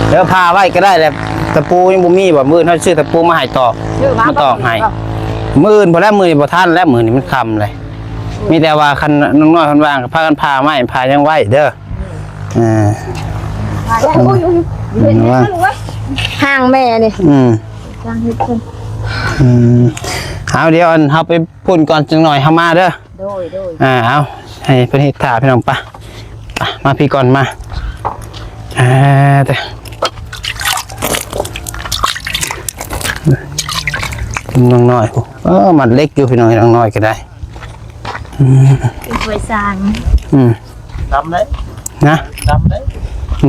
เดี๋ยวผ่าไว้ก็ได้แหละ ตะปูยังบ่มีบ่ มื้อเฮาซื้อตะปูมาให้ตอก ซื้อมา มาตอกให้ บ่ มื้ออื่นพุ้นแหละ มื้อนี้บ่ทันแล้ว มื้อนี้มันค่ำเลย มีแต่ว่าคันน้องน้อยเพิ่นว่างก็พากันผ่าไม้ผ่าหยังไว้เด้อ เออ โอ้ย โอ้ย เห็นไหม ห่างแม่นี่ อืม จ้างเฮ็ดเพิ่น อืม เอา เดี๋ยวอันเฮาไปพุ้นก่อนจักหน่อยเฮามาเด้อ โดย โดย อ่า เอา ให้เพิ่นเฮ็ดถ่าพี่น้อง ไป ไป มาพี้ก่อน มา อ่า เด้อ น้องน้อย โอ้ มัดเหล็กอยู่พี่น้อง น้องน้อยก็ได้ อืม เป็นถ้วยซาง อืม ดำเลย นะ ดำเลย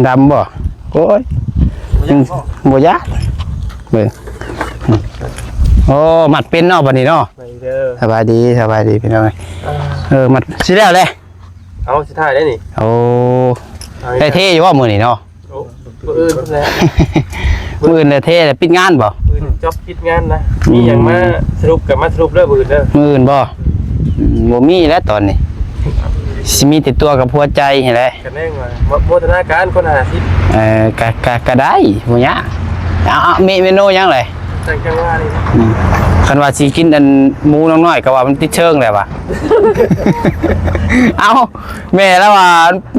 ดำบ่ โอ้ย บ่ยากบ่ บ่ยาก เบิ่ง โอ้ มัดเป็นเนาะบัดนี้เนาะ ไปเด้อ สบายดี สบายดีพี่น้อง เออ เออ มัดสิแล้วแหละ เอาสิถ่ายได้นี่ โอ้ เอา ได้เทอยู่บ่มื้อนี้เนาะ โอ้ มื้ออื่นพุ้นแหละ มื้ออื่นได้เทแล้วปิดงานบ่ มื้ออื่นจบปิดงานนะ มีหยังมาสรุปก็มาสรุปเด้อมื้ออื่นเด้อ มื้ออื่นบ่ อืม บ่มีแล้วตอนนี้ ຊິມີແຕ່ຕົວກັບຫົວໃຈຫັ້ນແຫຼະ. ກະແມ່ນວ່າ ໂມ ໂມທະນາການຄົນຫ້າສິບ. ເອີ ກະ ກະ ກະໄດ້ ບໍ່ຍາກ. ເອົາ ເອົາ ເມ ເມນູຫຍັງເລີຍ? ຈັງ ຈັງຫວະນີ້ນະ. ອືມ ຄັນວ່າຊິກິນອັນໝູນ້ອງນ້ອຍ ກະວ່າມັນຕິດເຊີງແຫຼະຫວາ. ເອົ້າ ແມ່ລາວວ່າ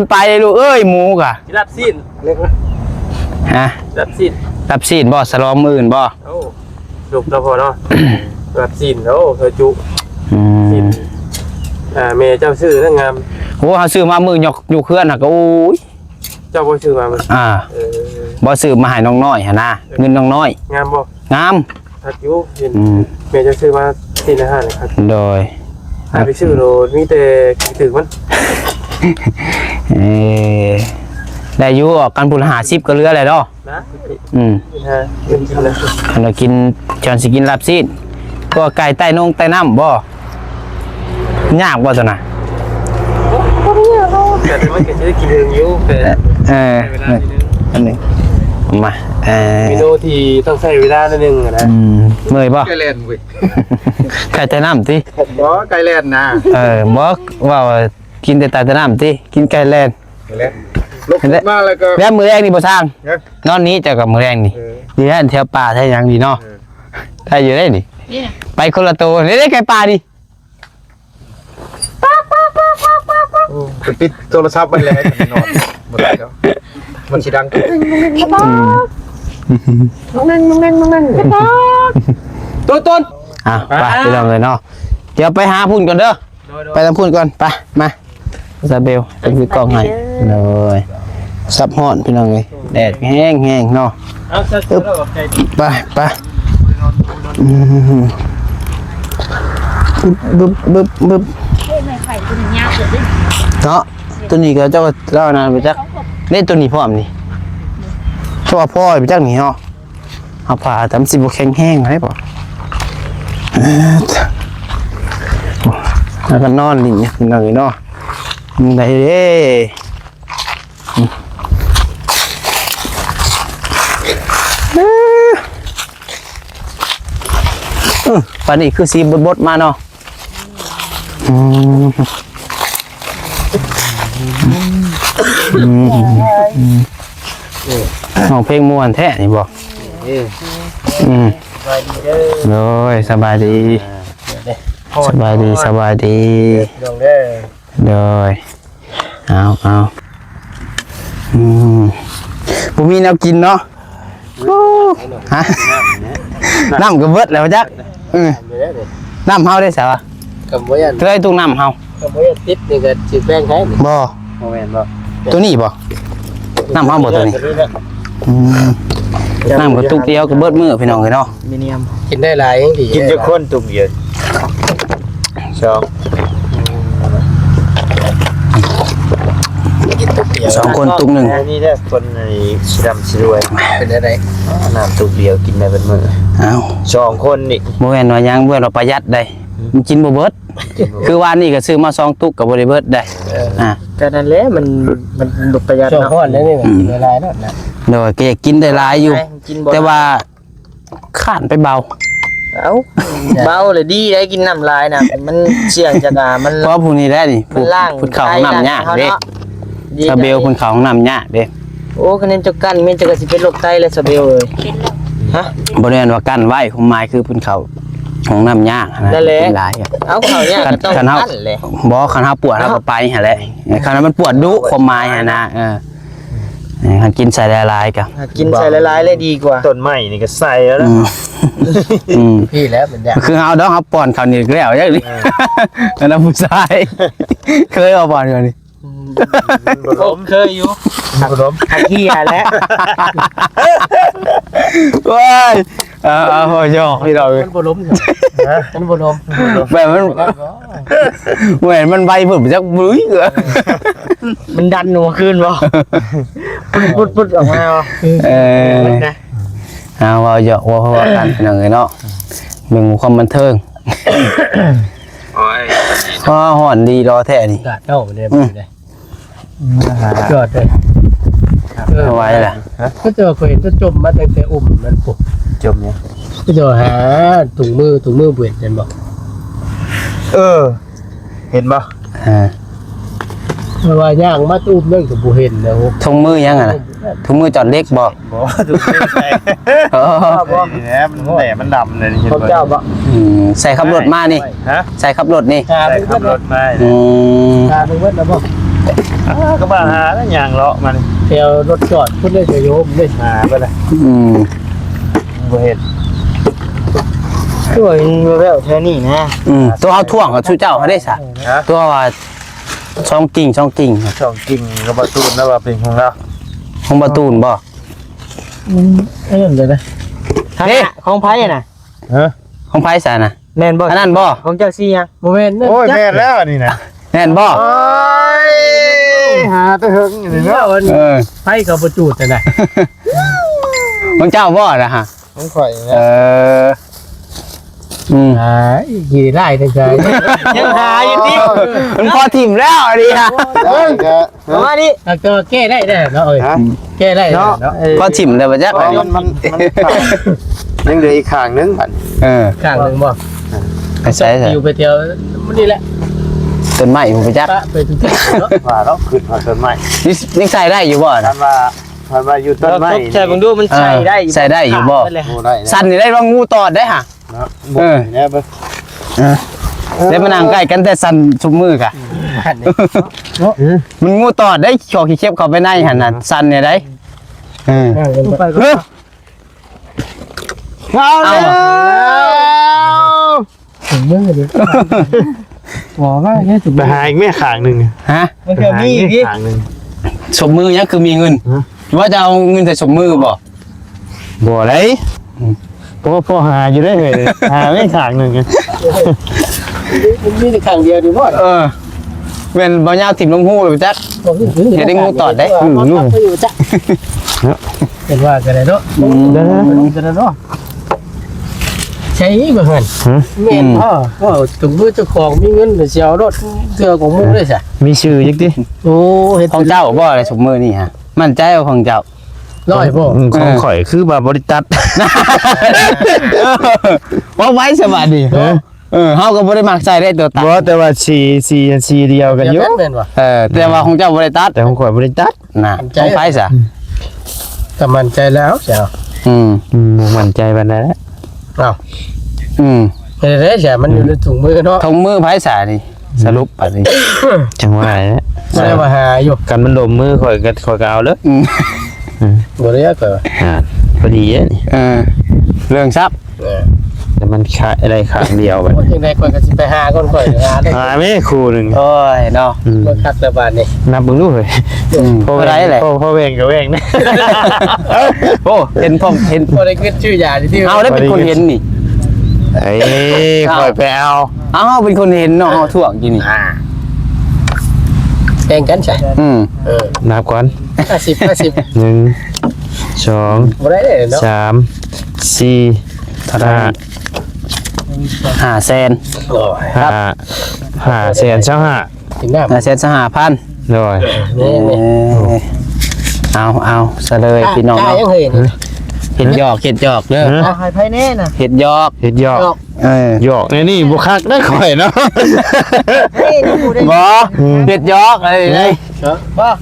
ໄປລູກເອີຍ ໝູກະ ຊິລາບຊີ້ນ. ຮະ? ລາບຊີ້ນ. ລາບຊີ້ນບໍ່? ສະຫຼອງມື້ອື່ນບໍ່? ໂອ້ ລຸກແລ້ວພໍ່ເນາະ. ລາບຊີ້ນ ໂອ້ ເອີ ຈຸ. ອືມ ຊີ້ນ ອ່າ ແມ່ເຈົ້າຊື້ນະງາມ. ໂອ້ ເຮົາຊື້ມາມື້ຍົກ ຍົກເຮືອນຫັ້ນກະ ໂອ້ຍ. ເຈົ້າບໍ່ຊື້ມາມື້? ອ່າ ເອີ ບໍ່ຊື້ມາໃຫ້ນ້ອງນ້ອຍຫັ້ນນະ. ເອີ ເງິນນ້ອງນ້ອຍ. ງາມບໍ່? ງາມ. ຄັກຢູ່. ອືມ ແມ່ເຈົ້າຊື້ມາຊີ້ນອາຫານຄັກ. ໂດຍ ຫາໄປຊື້ໂລດ ມີແຕ່ຖືກມັນ. ເອີ ໄດ້ຢູ່ ອອກກັນພຸ້ນ ຫ້າສິບກະເຫຼືອແຫຼະເນາະ. ນະ ອືມ ກິນ ເອີ ກິນນະ ຄັນວ່າກິນ ຈອນຊິກິນລາບຊີ້ນ ພວກໄກ່ໃຕ້ນົງໃຕ້ນ້ຳບໍ່? ຍາກບໍ່ຕົວນະ? ບໍ່ ບໍ່ຍາກດອກ ແຕ່ມັນກະຊິໄດ້ກິນເຖິງຢູ່ ແຕ່ ເອີ ໃຊ້ເວລາໜ້ອຍໜຶ່ງ. ອັນນີ້ ມາ ເອີ ເມນູທີ່ຕ້ອງໃຊ້ເວລາໜ້ອຍໜຶ່ງນະ. ອືມ ເມື່ອຍບໍ່? ໄກ່ແລ່ນເວີຍ ໄກ່ໃຕ້ນ້ຳຕິ? ບໍ່ ໄກ່ແລ່ນນະ. ເອີ ບໍ່ ເວົ້າກິນແຕ່ໃຕ້ນ້ຳຕິ? ກິນໄກ່ແລ່ນ. ແລ່ນ ລຸກຂຶ້ນມາແລ້ວກະ ແລ້ວມື້ແລງນີ້ບໍ່ຊ່າງ ນອນນີ້ເຈົ້າກະມື້ແລງນີ້. ເອີ ຢູ່ຫັ້ນແຖວປ່າແຖວຫຍັງນີ້ເນາະ. ເອີ ໄດ້ຢູ່ເດ້ນີ້ ໄປຄົນລະໂຕ. ເດ້ ໄກ່ປ່ານີ້ ໂອ້ ໄປປິດໂທລະສັບໄວ້ແລ້ວ ນອນບໍ່ໄດ້ດອກ ມັນຊິດັງ. ອືມ ອ່ະ ໄປ ພີ່ນ້ອງເອີຍເນາະ ດຽວໄປຫາພຸ້ນກ່ອນເດີ. ໂດຍ ໂດຍ ໄປທາງພຸ້ນກ່ອນ ໄປ ມາ ຊາເບວ ເປັນຄືກ້ອງໃຫ້. ໂດຍ ສັບຮ້ອນພີ່ນ້ອງເອີຍ ແດດແຮງໆເນາະ. ເອົາ ຊາເບວ ໄປ ໄປ ອືມ ບຶບ ບຶບ ບຶບ ເອີ ໄມ້ໄຜ່ຕົວນີ້ຍາວເກີນເດ້ເນາະ. ຕົວນີ້ກະເຈົ້າລາວນາໄປຈັກ ເດ້ ຕົວນີ້ພ້ອມນີ້ ເຈົ້າວ່າພໍໄປຈັກນີ້ເນາະ. ເອົາຜ້າ ແຕ່ມັນຊິບໍ່ແຂງແຮງໄດ໋ບໍ່. ແລ້ວກະນອນຫຼິ້ນຢູ່ພີ່ນ້ອງເອີຍເນາະ ໄດ້ເດ້. ເອີ ປານນີ້ຄືຊິບົດໆມາເນາະ. ອືມ ອືມ ອືມ ຮ້ອງເພງມ່ວນແທ້ນີ້ບໍ່? ເອີ ອືມ ສະບາຍດີເດີ. ໂດຍ ສະບາຍດີ ອ່າ ສະບາຍດີ ສະບາຍດີ ພີ່ນ້ອງເດີ. ໂດຍ ເອົາ ເອົາ ອືມ ບໍ່ມີແນວກິນເນາະ. ໂອ້ ຮະ ນ້ຳກະເບິດແລ້ວຈັກ. ເອີ ນ້ຳເຮົາໄດ້ໃສວະ? ກະບໍ່ຢ້ານ ເທື່ອໄອ້ຕຸກນ້ຳເຮົາ ກະບໍ່ຢ້ານຕິດນີ້ກະຊິແບ່ງໃຫ້ນີ້. ບໍ່ ບໍ່ແມ່ນບໍ່? ໂຕນີ້ບໍ່? ນ້ຳເຮົາບໍ່ໂຕນີ້? ອືມ ນ້ຳກະຕຸກດຽວກະເບິດມື້ພີ່ນ້ອງເອີຍເນາະ. ມີນຽມ ກິນໄດ້ຫຼາຍແຮງດີ. ກິນຈັກຄົນຕຸກດຽວ? ສອງ ກິນຕຸກດຽວ ສອງຄົນຕຸກໜຶ່ງ. ອັນນີ້ແຫຼະຄົນອັນນີ້ຊິດຳຊິລວຍ. ເປັນແນວໃດ? ນ້ຳຕຸກດຽວກິນໄດ້ເບິດມື້. ອ້າວ ສອງຄົນນີ້ ບໍ່ແມ່ນວ່າຫຍັງ ບໍ່ແມ່ນວ່າປະຢັດໃດ໋ ມັນກິນບໍ່ເບິດ. ຄືວານນີ້ກະຊື້ມາສອງຕຸກກະບໍ່ໄດ້ເບິດໃດ໋. ເອີ ອ່າ ກະນັ້ນແຫຼະ ມັນ ມັນບໍ່ປະຢັດເນາະ. ສອງຄົນນີ້ ອືມ ກິນໄດ້ຫຼາຍໂລດນະ. ໂດຍ ກະຢາກກິນໄດ້ຫຼາຍຢູ່ ແຕ່ວ່າ ຄ້ານໄປເບົາ. ເອົ້າ ເບົາລະດີໄດ໋ ກິນນ້ຳຫຼາຍນະ ມັນສ່ຽງຈະກະ ມັນ ເພາະຜູ້ນີ້ແຫຼະນີ້ ຜູ້ ຜູ້ເຂົ້າຫ້ອງນ້ຳຍາກເດ້. ຊາເບວ ເພິ່ນເຂົ້າຫ້ອງນ້ຳຍາກເດ້. ໂອ້ ຄະແນນເຈົ້າກັ້ນແມ່ນເຈົ້າກະຊິເປັນໂລກໄຕແລ້ວ ຊາເບວເອີຍ. ຮະ ບໍ່ແມ່ນວ່າກັ້ນໄວ້ ຄວາມໝາຍຄືເພິ່ນເຂົ້າຫ້ອງນ້ຳຍາກຫັ້ນນະ. ນັ້ນແຫຼະ ກິນຫຼາຍ. ເອົາ ເຂົ້າຍາກກະຕ້ອງກັ້ນແຫຼະ. ບໍ່ ຄັນເຮົາປວດເຮົາກະໄປຫັ້ນແຫຼະ. ຄັນມັນປວດດຸ ຄວາມໝາຍຫັ້ນນະ. ເອີ ເອີ ຫາກິນໃສ່ຫຼາຍໆກະ ຫາກິນໃສ່ຫຼາຍໆເລີຍດີກວ່າ. ຕົ້ນໄມ້ນີ້ກະໃສ່ແລ້ວນະ. ອືມ ອືມ ພີ້ແຫຼະມັນຢາກ ຄືເຮົາດອກ ເຮົາປ້ອນເຂົ້ານີ້ແລ້ວຈັ່ງນີ້. ເອີ ອັນນັ້ນຜູ້ຊາຍ ເຄີຍເອົາປ້ອນເຂົານີ້. ອືມ ບໍ່ລົມ ເຄີຍຢູ່ ບໍ່ລົມ ຫາກເຫ່ຍແຫຼະ. ໂອ້ຍ ເອົາ ເອົາ ຢອກພີ່ນ້ອງເອີຍ. ມັນບໍ່ລົມ ມັນບໍ່ລົມ ແບບມັນ ແມ່ນມັນໄວພຸ້ນ ຈັກບຸ້ຍ ມັນດັນຫົວຄືນບໍ່? ປຸດໆອອກມາບໍ່? ເອີ ເອົາ ເວົ້າຢອກເວົ້າຫົວກັນພີ່ນ້ອງເອີຍເນາະ ເບິ່ງຄວາມບັນເທີງ. ໂອ້ຍ ຮ້ອນດີລໍແທ້ນີ້ ອາກາດເນາະ ມື້ນີ້ ອືມ ຍອດເລີຍ. ເອີ ເອົາໄວ້ລະ ເຂົາເຈົ້າ ຂ້ອຍເຫັນເຂົາຈົ່ມມາຕັ້ງແຕ່ອຸ້ມນັ້ນພຸ້ນ. ຈົ່ມຫຍັງ? ເຂົາເຈົ້າຫາຖົງມື ຖົງມືບໍ່ເຫັນ ເຫັນບໍ່? ເອີ ເຫັນບໍ່? ອ່າ ເພາະວ່າຍ່າງມາຕູບໜຶ່ງກໍບໍ່ເຫັນແລ້ວ. ຖົງມືຫຍັງຫັ້ນນະ? ຖົງມືຈອດເຫຼັກບໍ່? ບໍ່ ຖົງມືໃສ່ ອໍ ນີ້ແຫຼະ ມັນແດດມັນດຳເລີຍ. ຂອງເຈົ້າບໍ່? ອືມ ໃສ່ຂັບລົດມານີ້? ຮະ? ໃສ່ຂັບລົດນີ້? ໃສ່ຂັບລົດມາ. ອືມ ຫາໄປເບິດແລ້ວບໍ່? ອ້າ ກໍມາຫາແລ້ວ ຍ່າງເລາະມານີ້ ແຖວລົດຈອດພຸ້ນເດ້ ຈະໂຍມເດ້ ຫາໄປລະ. ອືມ ບໍ່ເຫັນ ຄືວ່າຍັງບໍ່ແລ້ວແຖວນີ້ນະ. ອືມ ຕົວເຮົາຖ້ວງກັບຊຸເຈົ້າຫັ້ນເດ້ຊະ. ຮະ? ຕົວວ່າສອງກິ່ງ ສອງກິ່ງ ສອງກິ່ງ ກໍບໍ່ຕູນນະ ວ່າເປັນຂອງລາວ ຂອງບໍ່ຕູນບໍ່? ອືມ ອັນນັ້ນເດ້ ເດ້ ຂອງໃຜນະ? ຮະ? ຂອງໃຜຊະນະ? ແມ່ນບໍ່? ອັນນັ້ນບໍ່? ຂອງເຈົ້າສີຫຍັງ? ບໍ່ແມ່ນ. ໂອ້ຍ ຈັກ ແມ່ນແລ້ວອັນນີ້ນະ. ແມ່ນບໍ່? ໂອ້ຍ ຫາແຕ່ເຫິງນີ້ເນາະ. ເອີ ໃຜກໍບໍ່ຈູດຫັ້ນນະ. ຂອງເຈົ້າບໍ່ນະຮະ? ຂອງຂ້ອຍນະ. ເອີ ອືມ ອ່າ ຂີ້ຮ້າຍແທ້ ຍັງຫາຢູ່ຕິ? ມັນພໍຖິ້ມແລ້ວອັນນີ້ນະ. ໄດ້ກະ ປະມານນີ້ ແຕ່ວ່າແກ້ໄດ້ເດ້ເນາະ. ເອີຍ ຮະ? ແກ້ໄດ້ເນາະ. ເອີ ພໍຖິ້ມແລ້ວບໍ່ຈັກ ມັນ ມັນ ມັນຂາດ ຍັງເຫຼືອອີກຂ້າງໜຶ່ງບັດ. ເອີ ຂ້າງໜຶ່ງບໍ່? ໄປໃສ ຢູ່ໄປແຖວນີ້ແຫຼະ ຕົ້ນໄມ້ບໍ່ຈັກ ປະໄປທຸກທີ່ເນາະ. ວ່າເນາະ ຂຶ້ນຮອດຕົ້ນໄມ້ ນີ້ ນີ້ໃສ່ໄດ້ຢູ່ບໍ່ນະ? ຄັນວ່າ ຄັນວ່າຢູ່ຕົ້ນໄມ້ ໃສ່ເບິ່ງດູ ມັນໃສ່ໄດ້ຢູ່ ເອີ ໃສ່ໄດ້ຢູ່ບໍ່? ບໍ່ໄດ້ ສັ່ນນີ້ໄດ້ວ່າງູຕອດໄດ້ຫະ. ເນາະ ເອີ ແລ້ວມານັ່ງໃກ້ກັນແຕ່ສັ່ນຊຸມມືກະ ມັນງູຕອດໄດ້ ຂີ້ເຂັບເຂົ້າໄປໃນຫັ້ນນະ ສັ່ນແນວໃດ. ເອີ ເອົາແລ້ວ ເອົາແລ້ວ ຫົວມາແລ້ວ ໄປຫາອີກແມ່ຂ້າງໜຶ່ງ. ຮະ? ມັນກໍມີອີກຂ້າງໜຶ່ງ. ສົມມືຍັງຄືມີເງິນ ວ່າຈະເອົາເງິນໃສ່ສົມມືບໍ່? ບໍ່ໄດ້ ອືມ ພໍ ພໍຫາຢູ່ໄດ໋ເຮີ້ຍ ຫາໄວ້ຂ້າງໜຶ່ງ ມັນມີແຕ່ຂ້າງດຽວນີ້ບໍ່? ເອີ ແມ່ນບໍ່ຍາວຖິ້ມລົງຮູໄປຈັກ ເຮັດໃຫ້ງູຕອດໄດ້. ອືມ ເຫັນວ່າກໍໄດ້ເນາະ ອືມ ກໍໄດ້ເນາະ ໃຊ່ບໍ່ຫັ້ນ? ແມ່ນ ອືມ ເອີ ເວົ້າສົມມຸດເຈົ້າຂອງມີເງິນຊິເອົາໂລດ ເທື່ອຂອງໝູ່ໄດ້ຊະ ມີຊື່ຈັກຕິ? ໂອ້ ເຮັດຂອງເຈົ້າບໍ່ລະສົມມຸດນີ້ຮະ? ໝັ້ນໃຈວ່າຂອງເຈົ້າ ຮ້ອຍບໍ່? ອືມ ຂອງຂ້ອຍຄືວ່າບໍ່ໄດ້ຕັດ ເວົ້າໄວ້ຊະບາດນີ້ ເອີ ເຮົາກໍບໍ່ໄດ້ມັກໃສ່ໄດ້ຕົວຕັດ ບໍ່ ແຕ່ວ່າສີ ສີ ສີດຽວກັນຢູ່ ດຽວກັນແມ່ນບໍ່? ເອີ ແຕ່ວ່າຂອງເຈົ້າບໍ່ໄດ້ຕັດ ແຕ່ຂອງຂ້ອຍບໍ່ໄດ້ຕັດນະ ຂອງໃຜຊະ? ກໍໝັ້ນໃຈແລ້ວເຈົ້າ ອືມ ອືມ ບໍ່ໝັ້ນໃຈປານໃດແລ້ວ ອ້າວ ອືມ ເຮັດໄດ້ຊະ ມັນຢູ່ໃນຖົງມືເນາະ ຖົງມືໃຜຊະນີ້? ສະຫຼຸບບາດນີ້ ຈັ່ງວ່າແຫຼະ ບໍ່ໄດ້ວ່າຫາຢູ່ ຄັນມັນລົມມືຂ້ອຍກໍ ຂ້ອຍກໍເອົາເລີຍ ອືມ ອືມ ບໍ່ໄດ້ກໍ ອ່າ ພໍດີເດ້ນີ້ ເອີ ເລື່ອງຊັບ ເອີ ແຕ່ມັນຂາຍໄດ້ຂ້າງດຽວບັດ ໂອ້ຍ ຈັ່ງໃດຂ້ອຍກໍຊິໄປຫາກ່ອນ ຂ້ອຍຫາໄດ້ ຫາແມ່ຄູ່ໜຶ່ງ ໂອ້ຍເນາະ ອືມ ບໍ່ຄັກແລ້ວບາດນີ້ ນັບເບິ່ງດູເຮີ້ຍ ອືມ ພໍ ພໍໄດ້ແຫຼະ ພໍ ພໍແຫວ່ງກໍແຫວ່ງ ໂອ້ ເຫັນພ້ອມ ເຫັນ ພໍໄດ້ເງິນຊື້ຢາຢູ່ຕິ ເຮົາໄດ້ເປັນຄົນເຫັນນີ້ ເອີ ຂ້ອຍໄປເອົາ ເອົາ ເຮົາເປັນຄົນເຫັນເນາະ ເຮົາຖ້ວງຢູ່ນີ້ ອ່າ ແບ່ງກັນຊະ ອືມ ເອີ ນັບກ່ອນ ຫ້າສິບ ຫ້າສິບ ໜຶ່ງ ສອງ ບໍ່ໄດ້ເດ້ເນາະ ສາມ ສີ່ ເທົ່າໃດ? ຫ້າ ຫ້າແສນ ໂອ້ຍ ຫ້າ ຫ້າແສນຊາວຫ້າ ກິນນ້ຳ ຫ້າແສນຊາວຫ້າພັນ ໂດຍ ເອີ ເອົາ ເອົາຊະເລີຍພີ່ນ້ອງເນາະ ເຮັດຫຍອກ ເຮັດຫຍອກເດີ ເອົາໃຫ້ໃຜແດ່ນະ ເຮັດຫຍອກ ເຮັດຫຍອກ ເອີ ຫຍອກແນວນີ້ບໍ່ຄັກເດີຂ້ອຍເນາະ ບໍ່ ເຮັດຫຍອກ ເອີ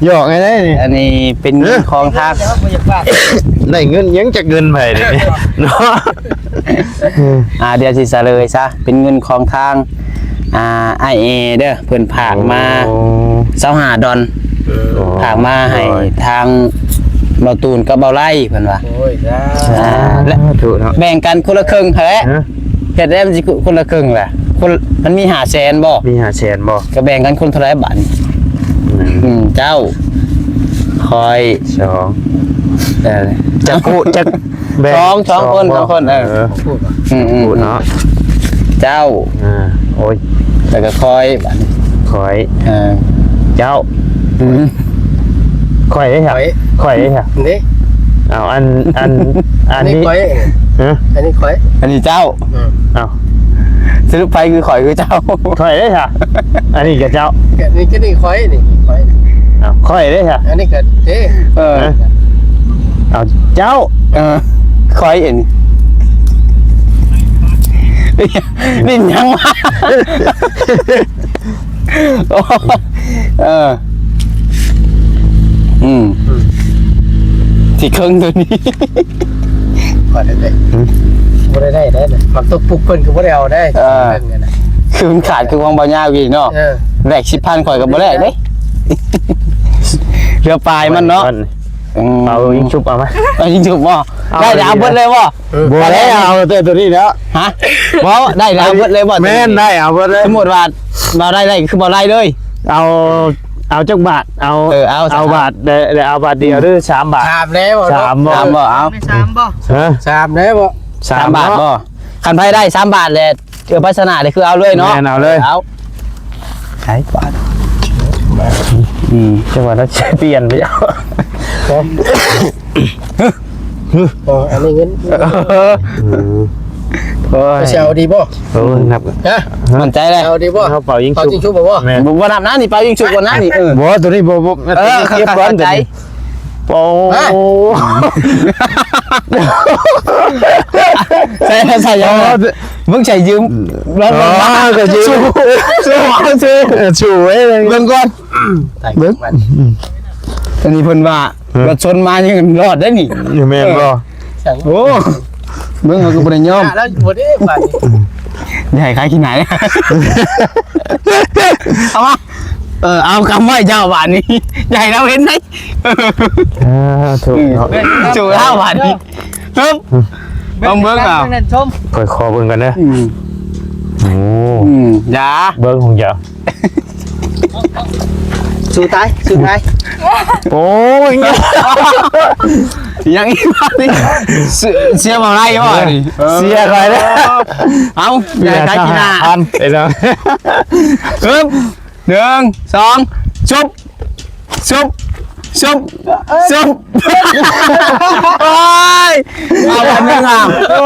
ຫຍອກແນວນີ້ ອັນນີ້ເປັນເງິນຂອງທາງ ໄດ້ເງິນຫຍັງຈັກເງິນໃຜນີ້ເນາະ ອ່າ ດຽວຊິສະເລີຍຊະ ເປັນເງິນຂອງທາງ ອ່າ ອ້າຍເອເດີ ເພິ່ນຝາກມາ ໂອ້ ຊາວຫ້າດອນ ໂອ້ ຝາກມາໃຫ້ ໂອ້ຍ ທາງເບົາຕູນກັບເບົາໄລ ເພິ່ນວ່າ ໂອ້ຍ ສາທຸເນາະ ແບ່ງກັນຄົນລະເຄິ່ງຫັ້ນແຫຼະ ຮະ ເຮັດແລ້ວມັນຊິຄົນລະເຄິ່ງແຫຼະ ຄົນ ມັນມີຫ້າແສນບໍ່? ມີຫ້າແສນບໍ່? ກໍແບ່ງກັນຄົນເທົ່າໃດບາດນີ້? ໜຶ່ງ ອືມ ເຈົ້າ ຂ້ອຍ ສອງ ເອີ ຈັກຜູ້ ຈັກ ແບ່ງ ສອງ ສອງຄົນ ສອງຄົນ ເອີ ເອີ ອືມໆ ເນາະ ເຈົ້າ ອ່າ ໂອ້ຍ ແລ້ວກໍຂ້ອຍບາດນີ້ ຂ້ອຍ ເອີ ເຈົ້າ ອືມ ຂ້ອຍເດ້ ຂ້ອຍ ຂ້ອຍເດ້ ນີ້ ເອົາ ອັນ ອັນ ອັນນີ້ ອັນນີ້ຂ້ອຍ ຮະ ອັນນີ້ຂ້ອຍ ອັນນີ້ເຈົ້າ ອືມ ເອົາ ສະຫຼຸບໃຜຄືຂ້ອຍຄືເຈົ້າ? ຂ້ອຍເດ້ຊະ ອັນນີ້ກໍເຈົ້າ ນີ້ກໍນີ້ຂ້ອຍ ນີ້ຂ້ອຍ ເອົາ ຂ້ອຍເດ້ຊະ ອັນນີ້ກໍເດ້ ເອີ ເອົາ ເຈົ້າ ເອີ ຂ້ອຍອັນນີ້ ຫຼິ້ນຫຍັງວະ? ໂອ້ ເອີ ອືມ ອືມ ທີ່ເຄິ່ງໂຕນີ້ ບໍ່ໄດ້ໄດ້ ບໍ່ໄດ້ໄດ້ໄດ້ ມັກຕົກປຸກເພິ່ນກໍບໍ່ໄດ້ເອົາໄດ້ ເອີ ເຄິ່ງນັ້ນນະ ຄືມັນຂາດຄືຂອງເບົາຍາວອີກເນາະ ເອີ ແລກສິບພັນຂ້ອຍກໍບໍ່ແລກເດ້ ເຫຼືອປາຍມັນເນາະ ອືມ ເອົາຍິງຊຸບເອົາມາ ເອົາຍິງຊຸບບໍ່ ເອົາ ໄດ້ ເອົາເບິດເລີຍບໍ່? ບໍ່ແລ້ວ ເອົາແຕ່ໂຕນີ້ແລ້ວ ຮະ ບໍ່ ໄດ້ແລ້ວ ເອົາເບິດເລີຍບໍ່? ແມ່ນ ໄດ້ ເອົາເບິດເລີຍ ສົມມຸດວ່າ ບໍ່ໄດ້ ໄດ້ຄືບໍ່ໄດ້ເລີຍ ເອົາ ເອົາຈັກບາດ ເອົາ ເອີ ເອົາ ເອົາບາດ ໄດ້ ໄດ້ເອົາບາດດຽວ ອືມ ຫຼື ສາມບາດ ສາມແລ້ວ ສາມບໍ່ ສາມບໍ່ ເອົາ ສາມບໍ່ ຮະ ສາມແລ້ວບໍ່ ສາມບາດບໍ່? ຄັນໃຜໄດ້ສາມບາດແຫຼະ ເອີ ໄປຊະນະເລີຍ ຄືເອົາເລີຍເນາະ ແມ່ນ ເອົາເລີຍ ເອົາ ໃຊ້ບາດ ອືມ ຈັງຫວະນັ້ນຊິປ່ຽນໄປເອົາ ບໍ່ ອັນນີ້ເງິນ ອືມ ໂອ້ຍ ຊິເອົາດີບໍ່? ໂອ້ຍ ນັບ ຮະ ໝັ້ນໃຈເລີຍ ຊິເອົາດີບໍ່? ເຮົາເປົ່າຍິງຊຸບ ເປົ່າຍິງຊຸບບໍ່? ແມ່ນ ບໍ່ ບໍ່ນັບນະ ນີ້ເປົ່າຍິງຊຸບກ່ອນນະນີ້ ເອີ ບໍ່ ໂຕນີ້ບໍ່ ບໍ່ ເອີ ເກັບກ່ອນ ໂຕນີ້ ໂອ້ ຮະ ໃສ່ ໃສ່ຫຍັງ ອໍ ມຶງໃສ່ຢືມ ອໍ ກໍຢືມ ຊູ້ ສູ້ ເອີ ສູ້ເວີຍ ເບິ່ງກ່ອນ ເບິ່ງ ອັນນີ້ເພິ່ນວ່າ ຮະ ລົດຊົນມາຍັງລອດໄດ້ນີ້ ແມ່ນບໍ່? ໂອ້ ເບິ່ງເຮົາກໍບໍ່ໄດ້ຍອມ ແລ້ວບໍ່ໄດ້ບາດນີ້ ຢ່າໃຫ້ຂາຍຂີ້ໜ້າ ເອົາມາ ເອີ ເອົາກຳໄວ້ເຈົ້າບາດນີ້ ຢ່າໃຫ້ລາວເຫັນໄດ໋ ອ່າ ຖືກເນາະ ອືມ ຈູລາວບາດນີ້ ຮຶບ ເບິ່ງ ເບິ່ງເອົາ ເບິ່ງນັ້ນຊົມ ຂ້ອຍຂໍເບິ່ງກ່ອນເດີ ອືມ ໂອ້ ອືມ ຢ່າ ເບິ່ງຂອງເຈົ້າ ສູ້ຕາຍ ສູ້ຕາຍ ໂອ້ຍ ຍັງອີກ ເສຍ ເສຍບໍ່ໄດ້ບໍ່ນີ້ ເສຍຂ້ອຍເດີ ເອົາ ຢ່າໃຫ້ຂາຍຂີ້ໜ້າ ເສຍສາມພັນ ເອີ ຮຶບ ໜຶ່ງ ສອງ ຊຸບ ຊຸບ ຊຸບ ຊຸບ ໂອ້ຍ ເອົາອັນໜຶ່ງອ່ະ ເອົາ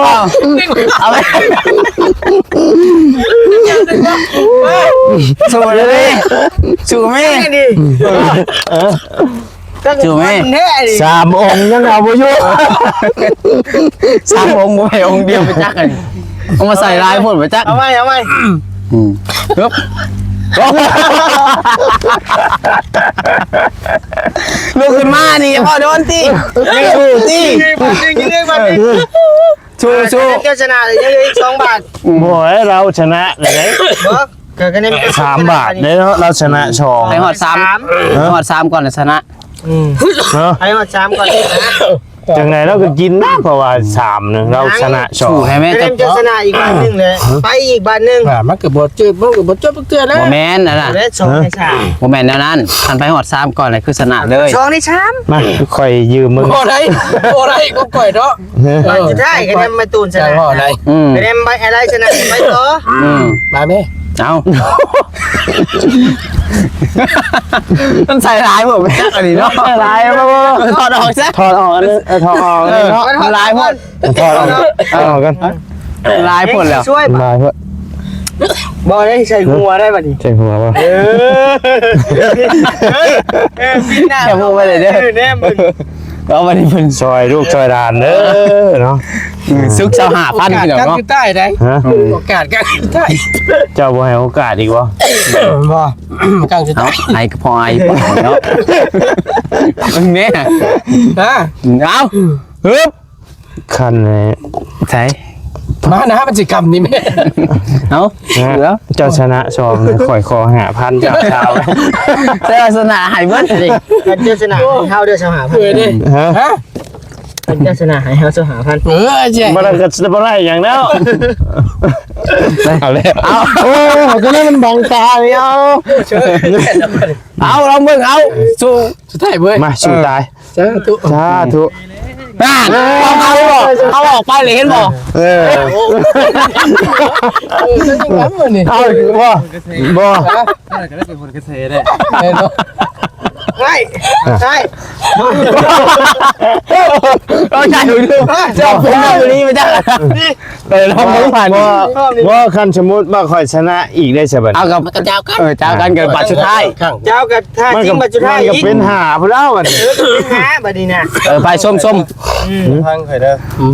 ເອົາໄປ ສູ້ເລີຍ ສູ້ແມ່ ສູ້ແມ່ ສາມອົງຍັງເອົາບໍ່ຢູ່ ສາມອົງບໍ່ໃຫ້ອົງດຽວໄປຈັກອັນນີ້ ເອົາມາໃສ່ຫຼາຍໂພດໄປຈັກ ເອົາໄວ້ ເອົາໄວ້ ອືມ ອືມ ຮຶບ ລຸກຂຶ້ນມານີ້ ບໍ່ໂດນຕິ ຍັງຢູ່ຕິ ບາດໜຶ່ງ ອີກບາດໜຶ່ງ ສູ້ໆ ເຈົ້າຊະນະ ຍັງເຫຼືອອີກສອງບາດ ບໍ່ໃຫ້ລາວຊະນະເລີຍ ບໍ່ ກໍ ກໍໃນ ສາມບາດເດ້ເນາະ ລາວຊະນະສອງ ໃຫ້ຮອດສາມ ຮະ ໃຫ້ຮອດສາມກ່ອນລະຊະນະ ອືມ ເນາະ ໃຫ້ຮອດສາມກ່ອນ ຈັ່ງໃດລາວກໍກິນນະ ເພາະວ່າສາມນີ້ລາວຊະນະສອງ ໃຫ້ແມ່ ກໍເຈົ້າຊະນະອີກບາດໜຶ່ງແຫຼະ ໄປອີກບາດໜຶ່ງ ອ່າ ມັນກໍບໍ່ເຈີ ມັນກໍບໍ່ຈົບເທື່ອແລ້ວ ບໍ່ແມ່ນອັນນັ້ນ ແລະສອງໃນສາມ ບໍ່ແມ່ນແນວນັ້ນ ຄັນໄປຮອດສາມກ່ອນລະຄືຊະນະເລີຍ ສອງໃນສາມ ມາ ຂ້ອຍຢືມມຶງ ບໍ່ໄດ້ ບໍ່ໄດ້ ຂອງຂ້ອຍເນາະ ບາດສຸດທ້າຍ ເອີ ຄະແນນໄມ້ຕູນຊະນະ ອືມ ຄະແນນໄມ້ອາໄລຊະນະ ໄປຕໍ່ ອືມ ມາແມ່ ເອົາ ມັນໃສ່ຫຼາຍບໍ່ແມ່ນອັນນີ້ເນາະ ຫຼາຍບໍ່ ຖອດອອກຊະ ຖອດອອກອັນນີ້ ເອີ ຖອດອອກອັນນີ້ເນາະ ເອີ ມັນຫຼາຍໂພດ ຖອດອອກ ຖອດອອກກັນ ຫຼາຍໂພດແລ້ວ ຫຼາຍໂພດ ບໍ່ໄດ້ໃສ່ຫົວໄດ້ບັດນີ້ ໃສ່ຫົວບໍ່ ເອີ ເອີ ປີໜ້າ ແຄ່ຫົວໄປເລີຍເດີ ເອີ ແນມເບິ່ງ ເອົາບັດນີ້ເພິ່ນຊ່ອຍລູກຊ່ອຍຫຼານເດີເນາະ ອືມ ສຸກຊາວຫ້າພັນ ໂອກາດກັນຢູ່ໃຕ້ໃດ ຮະ ໂອກາດກັນຢູ່ໃຕ້ ເຈົ້າບໍ່ໃຫ້ໂອກາດອີກບໍ່? ບໍ່ ກັນຢູ່ໃຕ້ ໃຫ້ກໍພໍໃຫ້ພໍເນາະ ເບິ່ງແນ່ ຮະ ເອົາ ຮຶບ ຄັນແລ້ວ ໃສ ມານະ ມັນຊິກຳນີ້ແມ່ ເອົາ ເອີ ເຈົ້າຊະນະສອງ ຂ້ອຍຂໍຫ້າພັນ ເຈົ້າຊາວ ເຈົ້າຊະນະໃຫ້ເບິດເດ້ ຄັນເຈົ້າຊະນະໃຫ້ເຮົາເດີຊາວຫ້າພັນ ເອີ ເດ້ ຮະ ຮະ ຄັນເຈົ້າຊະນະໃຫ້ເຮົາຊາວຫ້າພັນ ເອີ ບໍ່ໄດ້ກໍບໍ່ໄດ້ຫຍັງແລ້ວ ເອົາແລ້ວ ເອົາ ໂອ້ ຕົວນີ້ມັນບັງຕາເລີຍ ເອົາ ເອົາ ລອງເບິ່ງ ເອົາ ສູ້ ສຸດທ້າຍເວີຍ ມາ ສູ້ຕາຍ ສາທຸ ສາທຸ ນັ້ນ ເອົາ ເອົາອອກໄປເລີຍ ເຫັນບໍ່? ເອີ ເອີ ເອົາ ບໍ່ ບໍ່ ເອີ ໄດ້ ໄດ້ ເອົາໃຈຫູດູ ເຈົ້າເປັນເລື່ອງນີ້ມາຈາກ ເອີ ລອງເບິ່ງຜ່ານ ບໍ່ ບໍ່ ຄັນສົມມຸດວ່າຂ້ອຍຊະນະອີກໄດ້ຊະບັດ ເອົາກັບ ເຈົ້າກັນ ເອີ ເຈົ້າກັນກັນບັດສຸດທ້າຍ ເຈົ້າກັບທ່າຈິງບັດສຸດທ້າຍ ມັນກໍເປັນຫ້າພຸ້ນແລ້ວບັດນີ້ ເອີ ເປັນຫ້າບັດນີ້ນະ ເອີ ໄປຊົມໆ ອືມ ຟັງຂ້ອຍເດີ ອືມ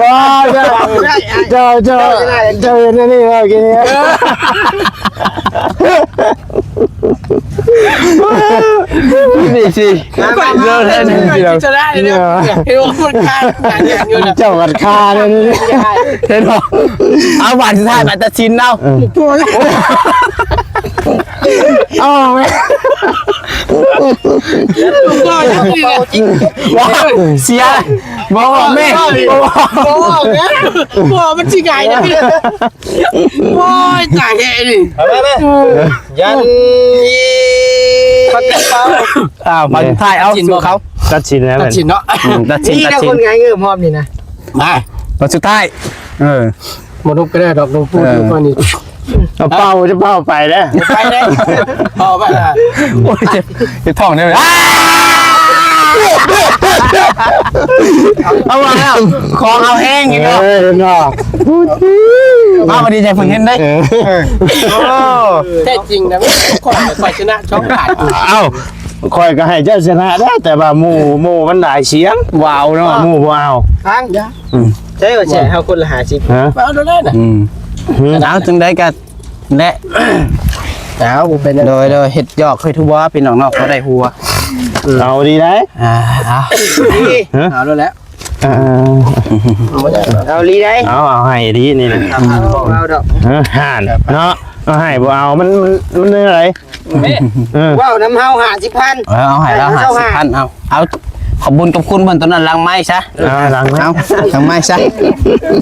ບໍ່ ເຈົ້າ ເຈົ້າ ເຈົ້າເຮັດອັນນີ້ວ່າກິນນີ້ ນີ້ຊິ ຂ້ອຍເລີຍນີ້ ຊະນະເດ້ ເຫັນບໍ່ ມັນຄາກັນຢູ່ນະ ເຈົ້າກັນຄາເດ້ນີ້ ເຫັນບໍ່ ເອົາບາດສຸດທ້າຍມາຕັດສິນເອົາ ເອີ ເອົາ ເສຍ ບໍ່ອອກແມ່ ບໍ່ອອກ ບໍ່ອອກ ບໍ່ ມັນຊິຫງາຍນະ ໂອ້ຍ ຕາຍແທ້ນີ້ ເອົາມາ ມາ ເອີ ຢັນ ອ້າວ ບາດສຸດທ້າຍ ເອົາ ສູ້ເຂົາ ຕັດສິນແລ້ວ ຕັດສິນເນາະ ອືມ ຕັດສິນ ນີ້ນະ ຕັດສິນ ຄົນຫງາຍເງືອບພ້ອມນີ້ນະ ມາ ບາດສຸດທ້າຍ ເອີ ບໍ່ນຸບກໍໄດ້ດອກ ຫຼວງປູ່ຢູ່ກ່ອນນີ້ ເອົາເປົ່າ ຈະເປົ່າໄປເດີ ໄປເດີ ເປົ່າໄປ ໂອ້ຍ ເຈັບ ເຈັບທ້ອງເດີ ເອົາວ່າແລ້ວ ຂອງເຮົາແຮງອີກເນາະ ເອີ ເນາະ ມາ ບໍ່ດີໃຈເພິ່ນເຫັນເດ້ ເອີ ໂອ້ ແທ້ຈິງນະ ຂ້ອຍ ຂ້ອຍຊະນະຊ່ອງຂາດ ເອົ້າ ຂ້ອຍກໍໃຫ້ເຈົ້າຊະນະແລ້ວ ແຕ່ວ່າໝູ່ ໝູ່ມັນຫຼາຍສຽງ ບໍ່ເອົາເນາະ ໝູ່ບໍ່ເອົາ ທາງ ອືມ ໃຊ່ວ່າແຊເຮົາຄົນລະຫ້າສິບ ຮະ ເອົາໂລດເລີຍນະ ອືມ ເອົາຈັ່ງໃດກໍແຫຼະ ເອົາ ບໍ່ເປັນຫຍັງ ໂດຍ ໂດຍ ເຮັດຢອກເຮັດຫົວ ພີ່ນ້ອງເນາະ ພໍໄດ້ຫົວ ເອົາດີໄດ ອ່າ ເອົາ ຮະ ເອົາໂລດແລ້ວ ອ່າ ເອົາດີໄດ ເອົາ ເອົາໃຫ້ດີນີ້ນະ ເອົາດອກ ເອີ ຫ່ານເນາະ ເອົາໃຫ້ບໍ່ເອົາ ມັນ ມັນ ມັນແນວໃດ? ເອີ ເວົ້ານຳເຮົາຫ້າສິບພັນ ເອີ ເອົາໃຫ້ລາວຫ້າສິບພັນ ເອົາ ເອົາ ຂອບບຸນຂອບຄຸນເພິ່ນຕອນນັ້ນຫຼັງໄມຊະ ເອີ ຫຼັງໄມ ເອົາ ຫຼັງໄມຊະ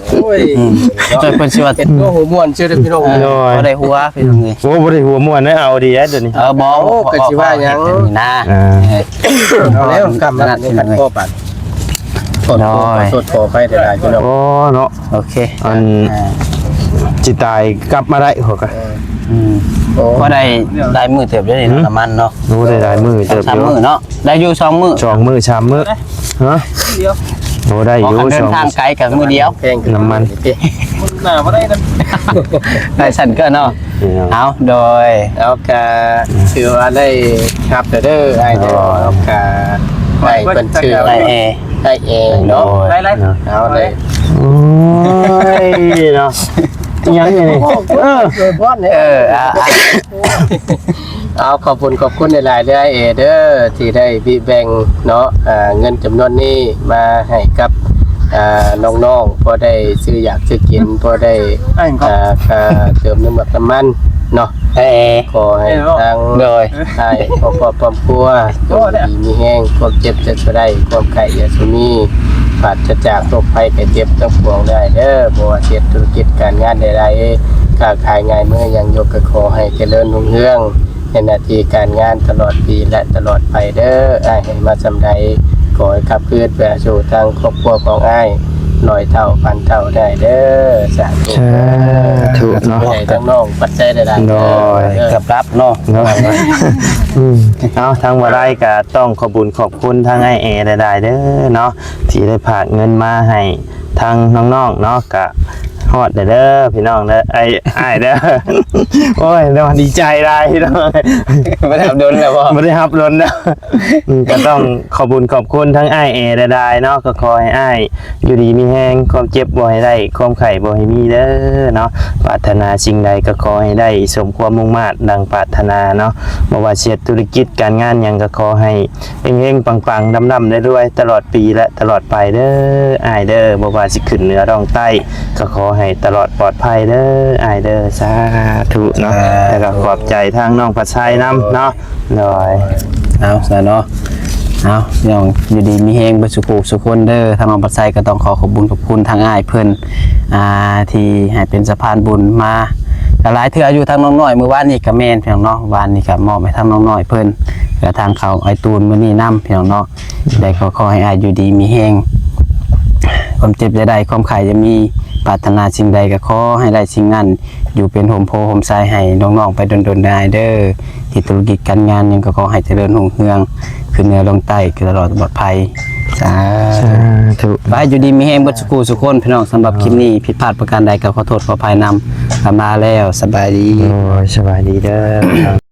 ໂອ້ຍ ອືມ ເພິ່ນຊິວ່າ ເຮັດຫົວມ່ວນຊື່ເດີພີ່ນ້ອງ ໂດຍ ບໍ່ໄດ້ຫົວພີ່ນ້ອງເອີຍ ໂອ້ ບໍ່ໄດ້ຫົວມ່ວນເດີ ເອົາດີແລ້ວດຽວນີ້ ເອີ ບໍ່ ໂອ້ ກໍຊິວ່າຫຍັງນະ ເອີ ເອົາແລ້ວ ກຳລັງ ໂດຍ ຂໍໂທດຂໍອະໄພຫຼາຍໆ ພີ່ນ້ອງ ໂອ້ ເນາະ ໂອເຄ ອັນ ອ່າ ຊິຕາຍກັບມາໄດ້ ຂ້ອຍກໍ ເອີ ອືມ ໂອ້ ກໍໄດ້ຫຼາຍມື້ເຕີບເດ້ນີ້ ອືມ ນ້ຳມັນເນາະ ໂອ້ ໄດ້ຫຼາຍມື້ເຕີບ ສອງສາມມື້ເນາະ ໄດ້ຢູ່ສອງມື້ ສອງມື້ສາມມື້ ຮະ ໂອ້ ໄດ້ຢູ່ ເດີນທາງໄກກໍມື້ດຽວ ນ້ຳມັນ ໜ້າບໍ່ໄດ້ນະ ໄດ້ຊັ້ນກໍເນາະ ເອົາ ໂດຍ ເອົາ ກະຖືວ່າໄດ້ຮັບແລ້ວເດີ ອ້າຍເດີ ເອົາ ກະ ອ້າຍເພິ່ນຊື່ ອ້າຍແອ ອ້າຍແອເນາະ ໂດຍ ເອົາເດີ ໂອ້ຍ ເນາະ ອີຫຍັງນີ້ ເອີ ເອີ ອ່າ ເອົາ ຂອບຄຸນ ຂອບຄຸນຫຼາຍໆເດີ ອ້າຍແອເດີ ທີ່ໄດ້ແບ່ງເນາະ ອ່າ ເງິນຈຳນວນນີ້ມາໃຫ້ກັບ ອ່າ ນ້ອງໆ ພໍໄດ້ຊື້ຢາກຊື້ກິນ ພໍໄດ້ ອ່າ ຄ່າເຕີມນ້ຳມັນ ນ້ຳມັນເນາະ ແຕ່ຂໍໃຫ້ທາງ ໂດຍ ອ້າຍຄອບຄົວ ຄອບຄົວ ຈົ່ງຢູ່ດີມີແຮງ ຄວາມເຈັບຢ່າສູ່ໄດ້ ຄວາມໄຂ້ຢ່າສູ່ມີ ປາສຈາກໂລກໄພໄຂ້ເຈັບທັງປວງໄດ້ເດີ ບໍ່ວ່າເຮັດທຸລະກິດການງານໃດໆ ຄ້າຂາຍງ່າຍມືຫຍັງຢູ່ ກໍຂໍໃຫ້ຈະເລີນຮຸ່ງເຮືອງ ໃນໜ້າທີ່ການງານຕະຫຼອດປີ ແລະ ຕະຫຼອດໄປເດີ ອ້າຍໃຫ້ມາສ່ຳໃດ ຂໍໃຫ້ກັບຄືນໄປສູ່ທາງຄອບຄົວຂອງອ້າຍ ຮ້ອຍເທົ່າພັນເທົ່າໄດ້ເດີ ສາທຸ ສາ ທຸເນາະ ໃຫ້ທາງນ້ອງປັດໄຈຫຼາຍໆ ໂດຍ ເອີ ເກືອບລັບເນາະ ໂດຍ ອືມ ເອົາ ທາງບໍ່ໄດ້ກໍຕ້ອງຂອບບຸນຂອບຄຸນທາງອ້າຍແອຫຼາຍໆເດີເນາະ ທີ່ໄດ້ຝາກເງິນມາໃຫ້ທາງນ້ອງໆເນາະ ກະຮອດແລ້ວເດີພີ່ນ້ອງເດີ ອ້າຍ ອ້າຍເດີ ໂອ້ຍ ເນາະ ດີໃຈຫຼາຍພີ່ນ້ອງ ບໍ່ໄດ້ຮັບດົນແລ້ວບໍ່? ບໍ່ໄດ້ຮັບດົນແລ້ວ ອືມ ກໍຕ້ອງຂອບບຸນຂອບຄຸນທາງອ້າຍແອຫຼາຍໆເນາະ ກໍຂໍໃຫ້ອ້າຍ ຢູ່ດີມີແຮງ ຄວາມເຈັບບໍ່ໃຫ້ໄດ້ ຄວາມໄຂ້ບໍ່ໃຫ້ມີເດີເນາະ ປາດຖະໜາສິ່ງໃດກໍຂໍໃຫ້ໄດ້ສົມຄວາມມຸ່ງມາດດັ່ງປາດຖະໜາເນາະ ບໍ່ວ່າຊິເຮັດທຸລະກິດການງານຫຍັງກໍຂໍໃຫ້ເຮັງໆປັງໆ ລ່ຳໆລວຍໆ ຕະຫຼອດປີ ແລະ ຕະຫຼອດໄປເດີອ້າຍເດີ ບໍ່ວ່າຊິຂຶ້ນເໜືອລ່ອງໃຕ້ ກໍຂໍໃຫ້ຕະຫຼອດປອດໄພເດີອ້າຍເດີ ສາທຸເນາະ ສາທຸ ແລ້ວກໍຂອບໃຈທາງນ້ອງປາໄຊນຳເນາະ ໂດຍ ເອົາຊະເນາະ ເອົາ ພີ່ນ້ອງ ຢູ່ດີມີແຮງເບິດສູ່ຜູ້ສູ່ຄົນເດີ ທາງນ້ອງປາໄຊກໍຕ້ອງຂໍຂອບບຸນຂອບຄຸນທາງອ້າຍເພິ່ນ ອ່າ ທີ່ໃຫ້ເປັນສະພານບຸນມາ ກໍຫຼາຍເທື່ອຢູ່ ທາງນ້ອງນ້ອຍ ມື້ວານນີ້ກໍແມ່ນ ພີ່ນ້ອງເນາະ ວານນີ້ກໍມອບໃຫ້ທາງນ້ອງນ້ອຍເພິ່ນ ແລະ ທາງເຂົາອ້າຍຕູນມື້ນີ້ນຳ ພີ່ນ້ອງເນາະ ໄດ້ກໍຂໍໃຫ້ອ້າຍຢູ່ດີມີແຮງ ຄວາມເຈັບຢ່າໄດ້ ຄວາມໄຂ້ຢ່າມີ ປາດຖະໜາສິ່ງໃດກໍຂໍໃຫ້ໄດ້ສິ່ງນັ້ນ ຢູ່ເປັນຮົ່ມໂພຮົ່ມໄຊໃຫ້ນ້ອງໆໄປດົນໆເດີອ້າຍເດີ ເຮັດທຸລະກິດການງານຫຍັງກໍຂໍໃຫ້ຈະເລີນຮຸ່ງເຮືອງ ຂຶ້ນເໜືອລົງໃຕ້ ຕະຫຼອດປອດໄພ ສາ ສາທຸ ໄປ ຢູ່ດີມີແຮງເບິດສູ່ຜູ້ສູ່ຄົນ ພີ່ນ້ອງ ສຳລັບຄລິບນີ້ຜິດພາດປະການໃດກໍຂໍໂທດຂໍອະໄພນຳ ລຳລາແລ້ວ ສະບາຍດີ ໂອ້ຍ ສະບາຍດີເດີ